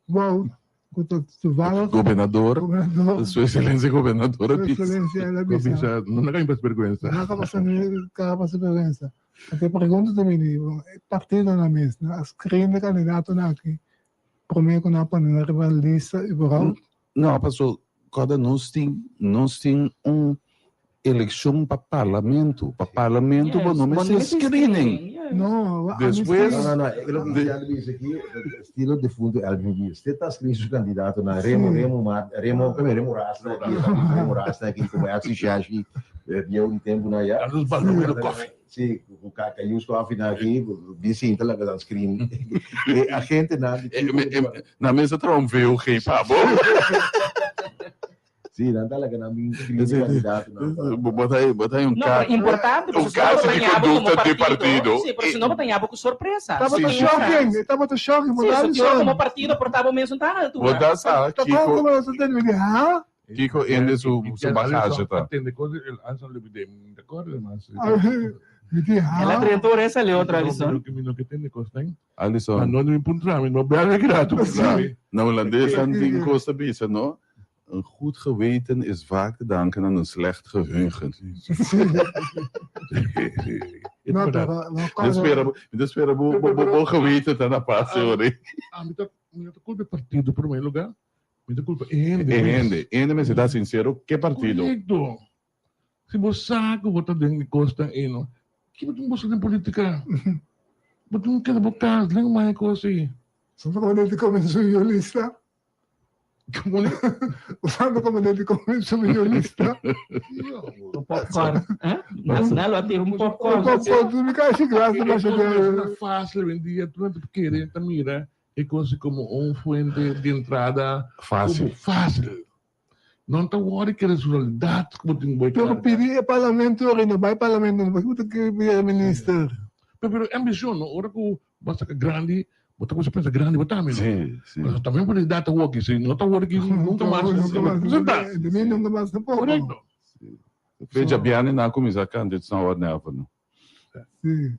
Speaker 7: Wout, Ku ta toevallig.
Speaker 8: Gobernador.
Speaker 7: Gobernador.
Speaker 8: Su excelencia gobernador a
Speaker 7: Su
Speaker 8: bisa.
Speaker 7: excelencia el a bisa.
Speaker 9: Bisa, no na pasa vergüenza.
Speaker 7: No ka pasa ka pasa vergüenza. Anto e pregunta ta bini, e partidonan mes nan a screen e kandidatonan aki prome ku nan a pone nan riba lista überhaupt?
Speaker 8: No, paso kòrda nos tin nos tin un Eleccion pa parlamento, pa parlamento bo no mester screening.
Speaker 7: No,
Speaker 8: Despues.
Speaker 2: No, no, no, e loke mi a bisa aki, estilo defunto Elvin Gies. Te ta screen su kandidatonan, Remo, Remo, Mar, Remo, kome Remo Rasta aki, Remo Rasta aki, komo Elsie Shashi, bieu di tempunan ya.
Speaker 9: Carlos Baldomero Coffee.
Speaker 2: Si, ku Cayus Coffee nan aki, bin sinta laga nan screen e agentenan di.
Speaker 8: Nan mester traha un VOG pa bo.
Speaker 2: Sí, nan ta laga nan bin screen e kandidatonan pa.
Speaker 8: Bo ta bo ta un
Speaker 3: No, pero importante,
Speaker 8: un
Speaker 3: pasobra si no
Speaker 8: caso
Speaker 3: bo
Speaker 8: di
Speaker 3: ta ñabo como
Speaker 8: conducta di
Speaker 3: partido,
Speaker 8: partido.
Speaker 3: sí, pero si no bo ta ñabo cu sorpresa.
Speaker 7: Tabata
Speaker 8: Sí.
Speaker 7: shocking, e tabata shocking, bo
Speaker 3: Sí,
Speaker 7: ta
Speaker 3: so
Speaker 7: Alison.
Speaker 3: como partido por ta bo mes un ta na
Speaker 8: Bo
Speaker 3: altura.
Speaker 8: ta sa
Speaker 7: Ta kon
Speaker 8: Kiko
Speaker 7: como nos ta tende, mi di, ha?
Speaker 8: Kiko ende su su bagaje ta.
Speaker 9: Atende cos el Alison lo bide, mi ta acorda mas.
Speaker 7: Mi di, ha?
Speaker 3: El a drenta ora e sali otro Alison.
Speaker 9: Mi no ke tende cos nan.
Speaker 8: Alison.
Speaker 9: Pa no mi puntra mi, no bel grato puntra mi.
Speaker 8: Na Holandes nan tin cos ta bisa no. Een goed geweten is vaak te danken aan een slecht geheugen.
Speaker 7: No, pero no
Speaker 8: Mi ta spera, mi ta spera bo, bo, bo, bo geweten ta na pas, hoor.
Speaker 9: Ah, mi ta, mi ta culpa e partido prome lugar. Mi ta culpa e hende.
Speaker 8: E hende, e hende mester ta sincero ke partido.
Speaker 9: Correcto. Si bo sa ku bo ta den e kosnan ei no, ki bo tin boso den politika? Bo tin keda bo kas, len mai e kos ei.
Speaker 7: Santo Comandante comenzó violista. Usando comandante comenzó violista.
Speaker 3: Un popcorn. Eh? Nacional a tira un popcorn.
Speaker 7: Un popcorn. Tu mi casi graça, mas
Speaker 9: É fácil hoy en día, tú no te quieres, te mira, e cosa como un fuente de entrada
Speaker 8: Fácil.
Speaker 9: como fácil. No ta worry que realidad como tin boy.
Speaker 7: Pero pidi e parlamento ori no bai parlamento no porque ta kere bira minister.
Speaker 9: Pero, pero ambición, no? Ora ku basta ka grandi, bo ta kuminsa pensa grandi bo tambe, no?
Speaker 8: Sí, sí.
Speaker 9: Pero también por edad ta woki, si no ta worki nunca mas.
Speaker 7: Nunca mas.
Speaker 9: Presenta.
Speaker 7: De mi nunca mas tampoco.
Speaker 9: Correcto.
Speaker 8: Fecha biani na kuminsa kanta it's now or never, no?
Speaker 7: Sí.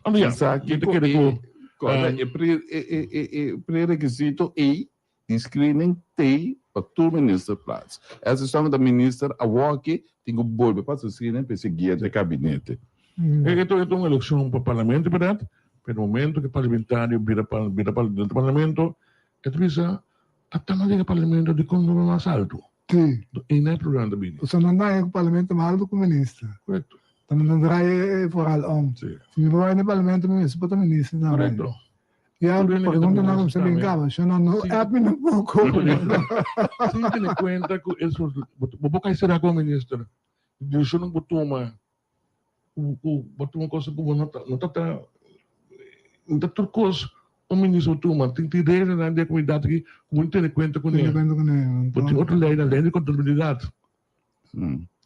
Speaker 9: Ando ya,
Speaker 8: Sa
Speaker 9: mi ta
Speaker 8: kiko
Speaker 9: kere
Speaker 8: e
Speaker 9: ku
Speaker 8: korda e pre e e e e prerekisito ei di screening tei pa tur minister plaats. Esei son ta minister awoki tin ku bolbe pasa screening pa e siguiente kabinete.
Speaker 9: E ta un elekshon pa parlamento berdad, pero momento ku e parlamentario bira bira dentro parlamento e ta bisa ata nan yega parlamento dikon no mas alto.
Speaker 7: Sí.
Speaker 9: E no e problema ta bini.
Speaker 7: Pasobra nan daña ku parlamento mas alto ku minister.
Speaker 9: Korekto.
Speaker 7: Ta nan draai e vooral om.
Speaker 9: Sí.
Speaker 7: Si mi por bai na parlamento mi mester por ta minister tambe.
Speaker 9: Korekto.
Speaker 7: Ya,
Speaker 9: Tur hende ku ta
Speaker 7: pregunta nan
Speaker 9: minister
Speaker 7: kumsa bin
Speaker 9: tambe.
Speaker 7: kaba. Sho nan no
Speaker 9: Sí.
Speaker 7: app mi tampoco.
Speaker 9: Sin tene kuenta ku e soort, bo por kai sera komo minister. Desishonnan ku bo tuma, ku ku bo tuma kosa ku bo no ta no ta ta no ta tur kos un minister por tuma. Tin tin reglanan den e komunidat aki ku bo no tene kuenta kuné.
Speaker 7: Tene kuenta kuné.
Speaker 9: Bo tin otro leynan, ley di kontabilidat.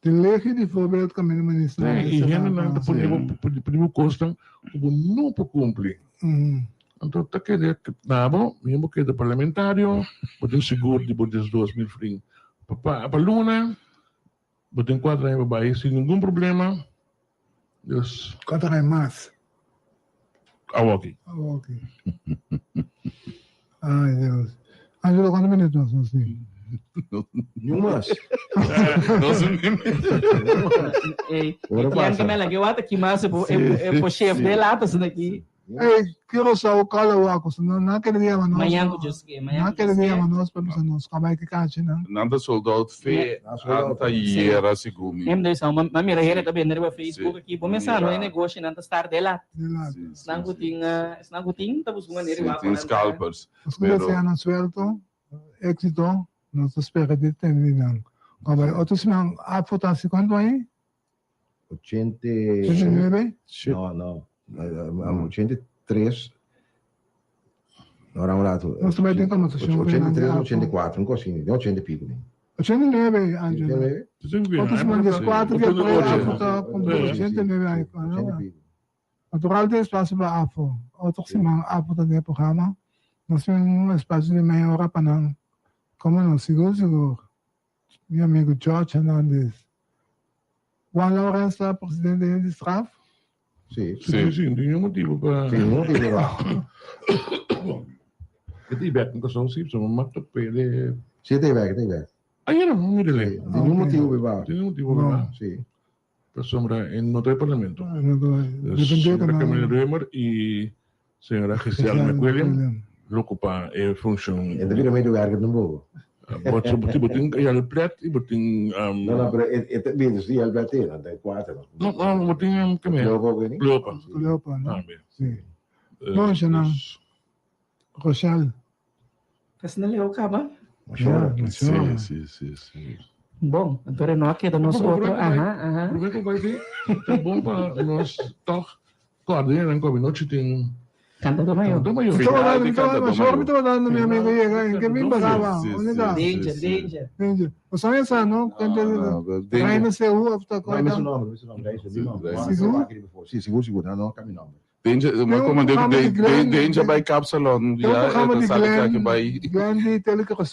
Speaker 7: Tin legi di voorbeeld kaminda minister
Speaker 9: Sí, i hendenan ta pone bo pone bo kosnan ku bo no por kumpli. Anto ta kere na bo, mi bo keda parlamentario, bo tin sigur di bo 12.000 florin pa pa luna, bo tin kuater aña pa bai sin ningun problema. Dus.
Speaker 7: Kuater aña mas.
Speaker 9: Awoki.
Speaker 7: Awoki. Ay Dios. Angelo, kuantu minuut nos nos tin?
Speaker 2: Niun mas.
Speaker 8: Nos
Speaker 3: Ey,
Speaker 2: Ora
Speaker 3: Etienne
Speaker 2: pasa.
Speaker 3: que me la que wata ki mas e po chef de lata sina ki.
Speaker 7: Ey, Curaçao kala wak, so nan nan kere yama nos.
Speaker 3: Mañan ku Dios ke, mañan
Speaker 7: Nan
Speaker 3: ku
Speaker 7: kere
Speaker 3: Dios ke.
Speaker 7: yama nos pa bisa nos kaba e kachi nan.
Speaker 8: Nan ta sold out fe anta yera segun mi.
Speaker 3: Em dei sa, ma mira hende ta bende riba Facebook aki. Bo mesa no e negoshi nan ta start de lat. Esnan ku tin, esnan ku tin ta buska un manera
Speaker 8: Sí,
Speaker 3: wak
Speaker 8: tin
Speaker 3: nan ta.
Speaker 8: scalpers.
Speaker 7: Nos ku desea nan suelto, éxito, nos ta spera di tende di nan. Kaba e otro siman afo ta hasi kuantu aña?
Speaker 2: 80.
Speaker 7: 89?
Speaker 2: No, no. 83. No, un rato.
Speaker 7: Nos también tin conversación con
Speaker 2: 83, 84, un cosina. De 80 y pico.
Speaker 7: 89, Angela.
Speaker 2: 89?
Speaker 7: Otro siman 14 di april, afo ta cumpli 89 aña. Natural tin espacio pa afo. Otro siman afo ta den e programa. Nos tin un espacio di media hora pa nan. Como no, sigur sigur. Mi amigo George Hernandez. Juan Laurens ta presidente di straf?
Speaker 2: Sí.
Speaker 9: Sí, sí, ningun motibo pa.
Speaker 2: Sí, ningun motibo pa.
Speaker 9: E ta ibek un kason sí, so mama ta pele.
Speaker 2: Sí, ta ibek, ta ibek.
Speaker 9: Ayer no, mira le.
Speaker 2: Ningun motibo pa.
Speaker 9: Ningun motibo pa.
Speaker 2: Sí.
Speaker 9: Pasobra e no ta e parlamento.
Speaker 7: No ta.
Speaker 9: Señora Camille Römer y señora Giselle McWilliam lo ocupa e funcion.
Speaker 2: E ta bira medewerker tampoco.
Speaker 9: Bo bo tin Yale Plet y bo tin.
Speaker 2: No, no, pero e ta bira si Yale Plet e, nan ta e cuater.
Speaker 9: No, no, bo tin Camille.
Speaker 2: Cleopa ook ni?
Speaker 9: Cleopa.
Speaker 7: Cleopa, no?
Speaker 9: Tambe.
Speaker 7: Si. Bon, Shanan. Rochelle.
Speaker 3: Asina leu kaba.
Speaker 7: Ja,
Speaker 8: Sí, sí, sí, sí.
Speaker 3: Bon, anto no a keda nos otro. Aha, aha.
Speaker 9: Promé ku bai tin, ta bon pa nos tòg kòrda nan ku abinochi tin
Speaker 3: Cantador mayor.
Speaker 9: Cantador mayor.
Speaker 7: Estaba dando, estaba dando, mejor me estaba dando mi amigo llega, en que me pasaba, ¿dónde está?
Speaker 3: Danger, danger.
Speaker 7: Danger. O sea, esa, no? Reina CU, of
Speaker 2: No, mi su nombre, mi su nombre, mi su nombre.
Speaker 7: Sigur?
Speaker 2: Sí, sigur, sigur. No, no, cambia nombre.
Speaker 8: Danger,
Speaker 7: Tem
Speaker 8: maar
Speaker 7: un
Speaker 8: como
Speaker 7: programa di Glenn-
Speaker 8: danger bij Kapsalon.
Speaker 7: Tem un
Speaker 8: Ja,
Speaker 7: programa
Speaker 8: dan
Speaker 7: di
Speaker 8: zal ik
Speaker 7: Glenn,
Speaker 8: bij.
Speaker 7: Glenn di Tele.